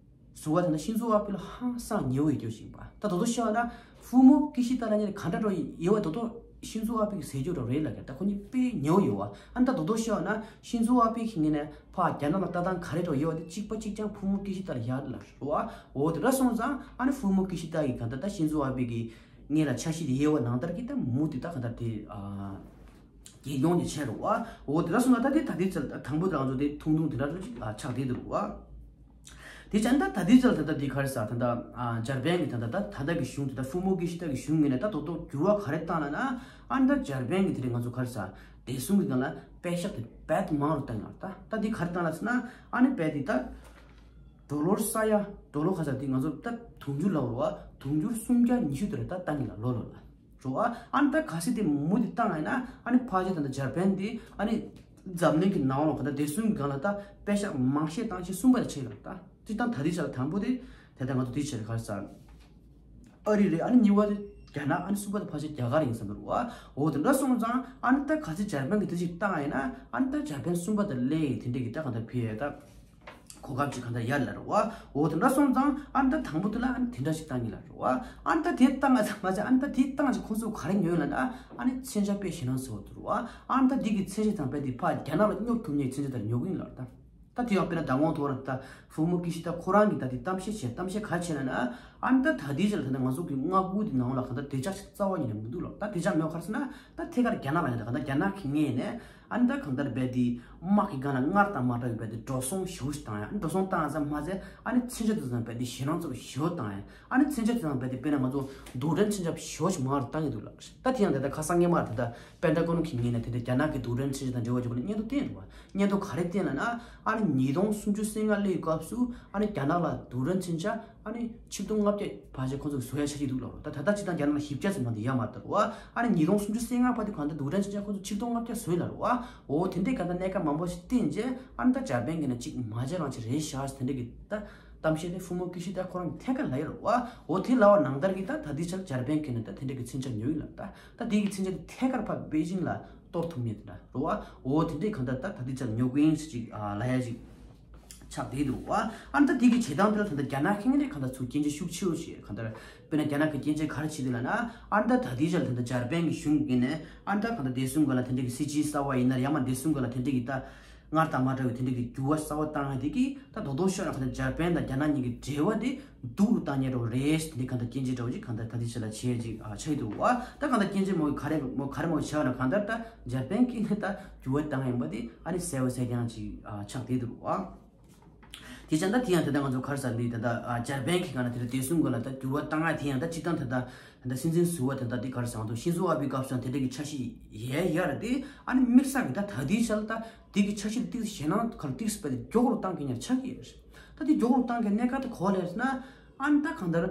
ཟུར་པ་དེ་ན་ཤིན་ཛོ་ཨ་བྷེ་ལ་ཧང་སང་ཉེ་བོ་ཡོད་རྒྱུ་ཞིག་ཡིན་པ། ད་དོ་དོ་ཤོད་ན་ཧྥུ་མོ་ཀི་ཤི་ཏ་ལབ་མཁན་དེ་ག་འདྲ་འགྲོ་ཡི་ཡོད་པ་དོ་དོ་ཤིན་ཛོ་ཨ་བྷེ་གི་ཟེར་རྒྱུ་འདྲ་རེད་ལབ་ཀྱི། ད་ཁོ་གཉིས་དཔེ་ཉེ་བོ་ཡོད་པ། ཨ་ནི་ད་དོ་དོ་ཤོད་ན་ཤིན་ཛོ་ཨ་བྷེ་གི་ངོས་ནས་ཕར་རྒྱ་ནག་ལ་ལྟ་སྟངས་ག་རེ་འདྲ་ཡོད་པ་དེ་གཅིག་པ་གཅིག་རྐྱང་ཧྥུ་མོ་ཀི་ཤི་ཏ་ལ་ཡར་ལབ་རེད་བ། འོ་དེ་འདྲ་སོང་ཙང་ཨ་ནི་ཧྥུ་མོ་ཀི་ཤི་ཏ་གི་ག་འདྲ་ད་ཤིན་ཛོ་ཨ་བྷེ་གི་ངོས་ལ་འཆར་གཞི་དེ་ཡོད་པ་ནང་ལྟར་གྱི་ད་མུ་མཐུད་ད་ག་འདྲ་དེ་ཨ་རྒྱལ་ཡོངས་ཀྱི་ཆེད་རེད་བ། འོ་དེ་འདྲ་སོང་ཙང་ད་དེ་ད་དེ་ཚོ་དང་པོ་དེ་ང་ཚོ་དེ་ཐུང་ཐུང་དེ་འདྲ་འདྲ་ཅིག་ཨ་ཆགས་བསྡད་འདུག་བ། དེ་ཙང་ད་ད་ལྟའི་ཆར་ད་ལྟ་འདི་ག་རེ་ཟ་ད་ལྟ་ཨ་འཇར་པན་གྱི་ད་ལྟ་ད་ད་ལྟ་གི་གཞུང་དེ་ད་ཧྥུ་མོ་ཀི་ཤི་ཏ་གི་གཞུང་ངོས་ནས་ད་དོ་དོ་འགྱུར་བ་ག་རེ་བཏང་ལབ་ན། ཨ་ནི་ད་འཇར་པན་གྱི་དེ་རིང་ང་ཚོ་ག་རེ་ཟ་བདེ་སྲུང་གི་སྒང་ལ་པེ་ཤག་དེ་རྦད་མང་རུ་བཏང་ཡོད་ད། ད་འདི་ག་རེ་བཏང་ལབ་ཟེར་ན་ཨ་ནི་རྦད་དེ་ད་ཌོ་ལར་ས་ཡ་ཌོ་ལར་ག་ས་དེ་ང་ཚོ་ད་དུང་ཕྱུར་ལབ་རེད་བ། དུང་ཕྱུར་སུམ་བརྒྱ་ཉི་ཤུ་དེ་རེད་ད་བཏང་གི་ལ་ལོ་ལོ་ལ། རེད་བ། ཨ་ནི་ད་གལ་སྲིད་དེ་མུ་མཐུད་བཏང་ཡིན་ན་ཨ་ནི་ཕལ་ཆེར་ད་ལྟ་འཇར་པན་དེ་ཨ་ནི་འཛམ་གླིང་གི་ནང་ལོགས་ག་ད་བདེ་སྲུང་གི་སྒང་ལ་ད་པེ་ཤག་མང་ཤོས་བཏང་ཆེས་གསུམ་པ་དེ་ཆགས་ཡོད་རེད་ད། སྤྱིར་བཏང་ད་ལྟའི་ཆར་དང་པོ་དེ་དེ་ལྟར་ང་ཚོ་དེའི་ཆར་ག་རེ་ཟ་ཨ་རི་རེད། ཨ་ནི་གཉིས་པ་དེ་རྒྱ་ནག་ཨ་ནི་གསུམ་པ་དེ་ཕལ་ཆེར་རྒྱ་གར་ཡིན་བསམ་གྱི་རེད་བ། འོ་དེ་འདྲ་སོང་ཙང་ཨ་ནི་ད་གལ་སྲིད་འཇར་པན་གྱིས་དེ་ཅིག་བཏང་ཡིན་ན་ཨ་ནི་ད་འཇར་པན་གསུམ་པ་དེ་སླེབས་དེ་འདྲས་ཀྱི་ད་གང་ལྟར་ཕེབས་ཡ་ད། གོ་སྐབས་ཅིག་གང་ལྟར་ཡར་ལ་རེད་བ། འོ་དེ་འདྲ་སོང་ཙང་ཨ་ནི་ད་དང་པོ་དེ་ལ་ཨ་ནི་དེ་འདྲ་ཞིག་བཏང་གི་ལ་རེད་བ། ཨ་ནི་ད་དེ་བཏང་ང་ཚང་མ་ཚད་ཨ་ནི་ད་དེ་བཏང་ཅིག་ཁོ་ཚོ་ག་རེ་ཉོས་ལབ་ན་ཨ་ནི་མཚོན་ཆ་དཔེ་ཞེད་སྣང་ཚོར་བ་འདུག་རེད་བ། ཨ་ནི་ད་དེ་གི་མཚོན་ཆ་དང་དཔེ་དེ་ཕར་རྒྱ་ནག་ལ་སྙོབ་ཐུབ་མཁན་མཚོན་ཆ་དེ་ཉོ་གི་ཡིན་ལབ་ད། ད་དེ་ཡང་དཔེར་ན་ད་དགོང་ཐོག་ར་ད་ཧྥུ་མོ་ཀི་ཤི་ད་ཁོ་རང་གི་ད་དེ་གཏམ་བཤད་བྱས་གཏམ་བཤད་ག་རེ་བྱས་ལབ་ན་ ཨ་ནི་ད་ད་ལྟའི་ཆར་ལ་ད་ལྟ་ང་ཚོ་གི་མངའ་ཁུལ་དེ་ནང་ལ་གང་ལྟར་བདེ་འཇགས་ཤིག་རྩ་བ་ཉིད་ནས་མི་འདུག་ལ། ད་བདེ་འཇགས་མེད་པ་ག་རེ་ཟེར་ན། ད་ཐད་ཀར་རྒྱ་ནག་ལ་ཡིན་ད་གང་ལྟར་རྒྱ་ནག་གི་ངོས་ནས་ཨ་ནི་ད་གང་ལྟར་རྦད་དེ་དམག་གི་སྒང་ལ་སྔར་དང་མ་འདྲ་བའི་རྦད་དེ་འགྲོ་སོང་ཞེ་པོ་ཞིག་བཏང་ཡ། ཨ་ནི་འགྲོ་སོང་བཏང་ཡ་ཙམ་མ་ཟད། ཨ་ནི་མཚོན་ཆ་དེ་ཚོ་རྦད་དེ་ཞེད་སྣང་ཚ་པོ་ཞེ་པོ་བཏང་ཡ། ཨ་ནི་མཚོན་ཆ་དེ་ཚོ་རྦད་དེ་དཔེར་ན་ང་ཚོ་རྡུལ་ཕྲན་མཚོན་ཆ་ཞེ་པོ་ཞིག་མང་རུ་བཏང་གི་འདུག་ལ། ད་དེ་ཡང་ད་ལྟ་ཁ་སང་སྔོན་མ་ད་ལྟ་པེན་ཊ་གོན་གྱི་ངོས་ནས་དེ་འདྲ་རྒྱ་ནག་གི་རྡུལ་ཕྲན་མཚོན་ཆ་དང་འབྲེལ་བ་ཡོད་པ་ལ་སྙན་ཐོ་བཏོན་འདུག་བ། སྙན་ཐོ་ག་རེ་བཏོན་ལབ་ན། ཨ་ནི་ཉིས་སྟོང་སུམ་ཅུ་སོ་ལྔ་སླེབས་སྐབས་སུ་ཨ་ནི་རྒྱ་ནག་ལ་རྡུལ་ཕྲན་མཚོན་ཆ་ཨ་ནི་ཆིག་སྟོང་ལྔ་བརྒྱ་བར་ཆད་ཁོ་ཚོ་གིས་བཟོ་ཡ་ཆགས་ཀྱི་འདུག་ལབ་རེད། ད་ད་ལྟ་སྤྱིར་བཏང་རྒྱ་ནག་ལ་བཞི་བརྒྱ་ཙམ་མ་གཏོགས་ཡོད་མ་རེད་བ། ཨ་ནི་ཉིས་སྟོང་སུམ་ཅུ་སོ་ལྔ་བར་དུ་གང་ལྟར་རྡུལ་ཕྲན་མཚོན་ཆ་ཁོ་ཚོ་ཆིག་སྟོང་ལྔ་བརྒྱ་བཟོས་ལབ་རེད་བ། འོ་དེ་འདྲའི་གང་ལྟར་གནད་འགག་མང་པོ་ཞིག་བསྟན་རྗེས་ཨ་ནི་ད་འཇར་པན་གྱིས་ན་གཅིག་མ་བྱས་རང་བྱས་རེད་ཤག་དེ་འདྲ་གི་ད་གཏམ་བཤད་དེ་ཧྥུ་མོ་ཀི་ཤི་ད་ཁོ་རང་གིས་ཐད་ཀར་ལབ་ཡོད་རེད་བ། འོ་དེ་ལབ་པ་ནང་ལྟར་གྱི་ད་ད་ལྟའི་ཆར་འཇར་པན་གྱིས་ན་ད་དེ་འདྲ་གི་མཚོན་ཆ་ཉོ་ཡི་ལབ། ད་ད་དེ་གི་མཚོན་ཆ་དེ་ཐད་ཀར་ཕར་པེ་ཅིང་ལ་གཏོར་ཐུབ་མེད་དེ་འདྲ་རེད་བ། འོ་དེ་འདྲའི་གང་ལྟར་ད་ད་ལྟའི་ཆར་ཉོ་གི་ཡིན་ཟེར་ཅིག་ཨ་ལབ་ཡ་ཅིག་ཆགས་བསྡད་འདུག་བ། ཨ་ནི་ད་དེ་གི་བྱེད་སྟངས་དེ་ལ་ད་ལྟ་རྒྱ་ནག་ཁེ་ངན་དེ་གང་ལྟར་ཚུར་སྐྱོན་བརྗོད་ཤུགས་ཆེ་བོ་བྱས། གང་ལྟར་དཔེར་ན་རྒྱ་ནག་གི་སྐྱོན་བརྗོད་ག་རེ་བྱས་འདུག་ལབ་ན། ཨ་ནི་ད་ད་ལྟའི་ཆར་ད་ལྟ་འཇར་པན་གྱི་གཞུང་གིས་ནས་ཨ་ནི་ད་གང་ལྟར་བདེ་སྲུང་སྒང་ལ་དེ་འདྲ་གི་སྲིད་ཇུས་གསར་པ་ཡིན་ན་ཡང་མ་བདེ་སྲུང་སྒང་ལ་དེ་འདྲ་གི་ད་སྔར་དང་མ་འདྲ་བའི་དེ་འདྲ་གི་འགྱུར་བ་གསར་པ་བཏང་ཡ་དེ་གིས་ད་རྡོག་རྡོག་ཤོད་ན་གང་ལྟར་འཇར་པན་དང་རྒྱ་ནག་གཉིས་ཀྱི་འབྲེལ་བ་དེ་སྡུག་རུ་བཏང་ཉེན་རོགས་རེད་ཟེར་དེ་གང་ལྟར་སྐྱོན་བརྗོད་འདྲ་བོ་ཅིག་གང་ལྟར་ད་ལྟའི་ཆར་ལ་བྱས་ཅིག་ཨ་ཆགས་ཀྱི་འདུག་བ། ད་གང་ལྟར་སྐྱོན་བརྗོད་མོ་ག་རེ་མོ་ག་རེ་མོ་བྱས་ན་གང་ལྟར་ད་འཇར་པན་གྱིས་ནི་ད་འགྱུར་བ་བཏང་ཡིན་པ་དེ་ཨ་ནི་གསལ་པོ་གསལ་རྐྱང་ཅིག་ཨ་ཆགས་བསྡད་འདུག་བ། དེ་བྱས་ད་དེ་ཡང་དེ་ལྟར་ང་ཚོ་ག་རེ་ཟེར་འདི་ད་ལྟ་ཨ་འཇར་པན་གྱི་སྒང་ལ་དེ་ལྟར་བདེ་སྲུང་སྒང་ལ་ད་འགྱུར་བ་བཏང་ཡ་དེ་ཡང་ད་སྤྱིར་བཏང་ད་ལྟ་ད་ལྟ་སྲིད་འཛིན་ཟུར་པ་དེ་ད་དེ་ག་རེ་ཟེར་ང་ཚོ་ཤིན་ཛོ་ཨ་བྷེའི་སྐབས་སུ་ཡང་དེ་འདྲ་གི་འཆར་གཞི་ཡོད་ཡོད་རེད་དེ། ཨ་ནི་དམིགས་བསལ་གྱི་ད་ད་ལྟའི་ཆར་ད་དེ་གི་འཆར་གཞི་དེ་ཏིག་ཞེད་སྣང་ག་རེ་ཏིག་སྤེལ་ཏེ་མགྱོགས་རུ་བཏང་གི་ཉར་ཆགས་ཀྱི་ཡོད་རེད། ད་དེ་མགྱོགས་རུ་བཏང་གི་གནད་འགག་དེ་ག་རེ་རེད་ཟེར་ན། ཨ་ནི་ད་གང་ལྟར་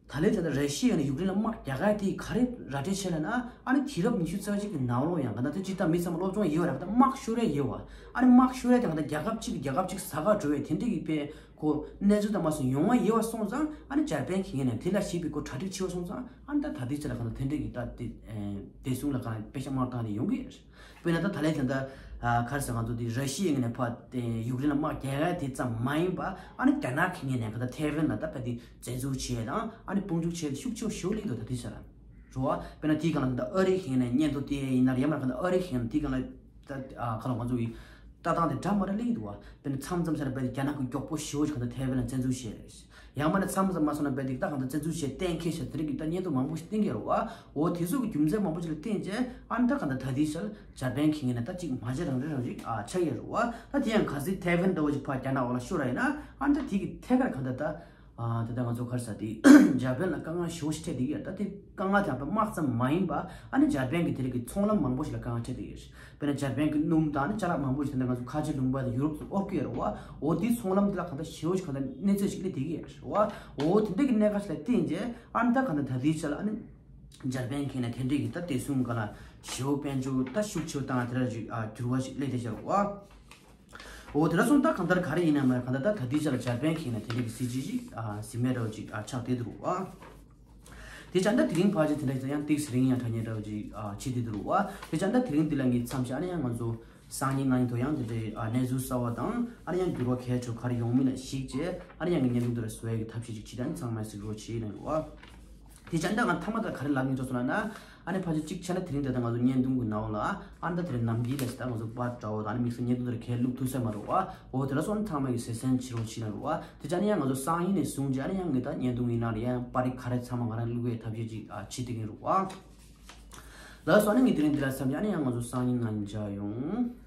ད་ལན་ད་ལྟ་ར་ཤི་ཡ་ནས་ཡུཀ་རེན་ལ་དམག་རྒྱག་ག་དེ་ག་རེ་ར་སྤྲོད་བྱས་ལབ་ན། ཨ་ནི་དུས་རབས་ཉི་ཤུ་རྩ་གཅིག་གི་ནང་ལོགས་ཡང་ག་ད་ལྟ་སྤྱིར་བཏང་མི་ཚང་མ་སློབ་སྦྱོང་ཡོད་ར། ག་ད་དམག་ཤོར་ཡ་ཡོད་བ། ཨ་ནི་དམག་ཤོར་ཡ་དེ་ག་ད་རྒྱལ་ཁབ་གཅིག་གི་རྒྱལ་ཁབ་གཅིག་ཟ་ཁ་འགྲོ་བའི་དེ་འདྲ་གི་དཔེ་ཁོ་གནས་ཚུལ་དང་མ་སོང་ཡོང་བ་ཡོད་བ་སོང་ཙང་། ཨ་ནི་འཇར་པན་གྱི་ངོས་ནས་དེ་ལ་ཞེད་པའི་ཁོ་གྲ་སྒྲིག་ཆེ་བ་སོང་ཙང་། ཨ་ནི་ད་ད་ལྟའི་ཆར་ལ་ག་ད་དེ་འདྲ་གི་ད་དེ་བདེ་སྲུང་ལ་ག་དཔེ་ཆ་དམག་བཏང་ནས་ཡོང་གི་ཡོད་རེད། དཔེར་ན་ད་ད་ལན་ད་ལྟ་ཨ་ག་རེ་ཟེར་ང་ཚོ་འདི་ར་ཤི་ཡའི་ངོས་ནས་ཕར་དེ་ཡུཀ་རེན་ལ་དམག་རྒྱག་ཡ་དེ་ཙམ་མ་ཡིན་པ། ཨ་ནི་རྒྱ་ནག་གི་ངོས་ནས་ག་ད་ཐའེ་ཝན་ལ་ད་ཕར་དེ་བཙན་འཛུལ་བྱས་དང་ཨ་ནི་དཔུང་འཇུག་བྱས་ཤུགས་ཆེ་བ་ཞེ་པོ་སླེབས་འདུག་ད་ལྟའི་ཆར་ལ་རེད་བ། དཔེར་ན་དེའི་སྒང་ལ་ད་ལྟ་ཨ་རིའི་ངོས་ནས་སྙན་ཐོ་དེ་ཡིན་ན་ཡང་མ་ག་ད་ཨ་རིའི་ངོས་ནས་དེའི་སྒང་ལ་ད་ཨ་ག་ལ་ང་ཚོ་གི་ལྟ་སྟངས་དེ་འདྲ་མ་འདྲ་སླེབས་འདུག་བ། དཔེར་ན་མཚམས་མཚམས་སར་དཔེར་ན་རྒྱ་ནག་གི་མགྱོགས་པོ་ཞེ་པོ་ཞིག་ག་ད་ཐའེ་ཝན་ལ་བཙན་འཛུལ་བྱས་རེད། ཡང་མིན་ན་མཚམས་མཚམས་མ་སོང་ན་དཔེ་དེ་ད་གང་ལྟར་བཙན་འཛུལ་བྱས་གཏན་འཁེལ་བྱས་དེ་རིགས་ཀྱི་ད་སྙན་ཐོ་མང་པོ་ཞིག་བཏོན་གྱི་རེད་བ། འོ་དེ་ཚོ་གི་རྒྱུ་མཚན་མང་པོ་ཞིག་ལ་བརྟེན་བྱས་ཨ་ནི་ད་གང་ལྟར་ད་ལྟའི་ཆར་འཇར་པན་གྱི་ངོས་ནས་ད་ཅིག་མ་བྱས་རང་རེ་རང་རེ་ཨ་ཆགས་ཡོད་རེད་བ། ད་དེ་ཡང་གལ་སྲིད་ཐའེ་ཝན་འདྲ་བོ་ཞིག་ཕར་རྒྱ་ནག་འོག་ལ་ཤོར་བ་ཡིན་ན་ཨ་ནི་ད་དེ་གི་ཐད་ཀར་གང་ལྟར་ད་ཨ་ད་ལྟ་ང་ཚོ་ག་རེ་ཟེར་དེ་འཇར་པན་ལ་དཀའ་ངལ་ཞེ་པོ་ཞིག་འཕྲད་བསྡད་ཀྱི་ཡོད། ད་དེ་དཀའ་ངལ་དེ་ཡང་དཔེ་དམག་ཙམ་མ་ཡིན་པ་ཨ་ནི་འཇར་པན་གྱི་དེ་རིགས་ཀྱི་ཚོང་ལམ་མང་པོ་ཞིག་ལ་དཀའ་ངལ་འཕྲད་བསྡད་ཀྱི་ཡོད། དཔེར་ན་འཇར་པན་གྱི་སྣུམ་དང་ནི་ཅ་ལག་མང་པོ་ཞིག་ད་ལྟ་ང་ཚོ་ཁ་ཆེ་ལུང་པ་དང་ཡུ་རོབ་ཏུ་དབོར་གྱི་ཡོད་རེད་བ། འོ་དེའི་ཚོང་ལམ་དེ་ལ་གང་ལྟར་ཞེ་པོ་ཞིག་གང་ལྟར་གནོད་འཚེ་ཞིག་སླེབས་བསྡད་ཀྱི་ཡོད་རེད་བ། འོ་དེ་འདྲ་གི་གནད་འགག་ཞིག་ལ་བརྟེན་རྗེས་ཨ་ནི་ད་གང་ལྟར་ད་ལྟའི་ཆ་ལ་ཨ་ནི་འཇར་པན་གྱི་ངོས་ནས་དེ་འདྲ་གི་ད་བདེ་སྲུང་སྒང་ལ་ཞེ་པོ་དཔལ་འབྱོར་ད་ཤུགས་ཆེ་བོ་བཏང་དེ་འདྲ་ཞིག་ཨ་འགྱུར་བ་ཞིག་སླེབས་བསྡད་ཀྱི་ཡོད་རེད་བ། འོ་དེ་འདྲ་སོང་ད་གང་ལྟར་ག་རེ་ཡིན་ན་མ་གང་ལྟར་ད་ད་ལྟའི་ཆ་ལ་འཇར་པན་གྱི་ངོས་ནས་དེ་འདྲ་གི་སྲིད་ཇུས་ཞིག་ཨ་ཟིན་མེད་འདྲ་བོ་ཅིག་ཨ་ཆགས་བསྡད་འདུག་བ། དེ་བྱས་ད་དེ་རིང་ཕལ་ཆེར་དེ་འདྲ་ཡང་ཏོག་ཙམ་རིང་ཡང་དྲག་ཉེན་འདྲ་བོ་ཅིག་ཨ་བྱེད་བསྡད་འདུག་བ། དེ་བྱས་ད་དེ་རིང་འདི་ལ་ངས་མཚམས་བཞག་ཨ་ནི་ཡང་ང་ཚོ་སང་ཉིན་གནངས་ཉིན་ཐོག་ཡང་དེ་འདྲའི་ཨ་གནས་ཚུལ་གསར་བ་དང་ཨ་ནི་ཡང་འགྱུར་བ་གལ་ཆེ་ག་རེ་ཡོང་མིན་ལ་གཞིགས་བྱས་ཨ་ནི་ཡང་ངས་བརྙན་ཐུང་འདི་ལ་བཟོ་ཡ་གི་ཐབས་ཤེས་ཅིག་བྱེད། ད་ནི་ཚང་མས་གཟིགས་རོགས་བྱེད་གནང་རོགས་ཨ། དེ་བྱས་ད་ང་མཐའ་མ་ད་ག་རེ་ལབ་ཡིན་ཆོག་སོང་ལབ་ན། ཨ་ནི་ཕལ་ཆེར་གཅིག་བྱས་ན་དེ་རིང་ད་ལྟ་ང་ཚོ་བརྙན་ཐུང་གི་ནང་ལ་ཨ་ནི་ད་དེ་རིང་ནམ་རྒྱུན་ལ་ད་ང་ཚོ་པར་འདྲ་བོ་དང་ཨ་ནི་དམིགས་བསལ་བརྙན་ཐུང་དེ་རིང་ཁས་བླུག་ཐུབ་ས་མ་རེད་བ། འོ་དེ་ལ་སོང་ཚང་མས་གི་གཟབ་གཟབ་བྱེད་རོགས་བྱེད་གནང་རོགས་ཨ། དེ་བྱས་ན་ཡང་ང་ཚོ་སང་ཉིན་ནས་བཟུང་བྱས་ཨ་ནི་ཡང་ངས་ད་བརྙན་ཐུང་ཡིན་ན་རེད་ཡང་པར་རིས་ག་རེ་ཚང་མ་ང་རང་བླུག་ཡའི་ཐབས་ཤེས་ཅིག་ཨ་བྱེད་བསྡད་ཀྱི་ཡིན་རོགས་ཨ། ལགས་སོ་ཨ་ནི་ངས་དེ་རིང་འདི་ལ་མཚམས་བཞག་ཨ་ནི་ཡང་ང་ཚོ་སང་ཉིན་ནང་མཇལ་ཡོང་།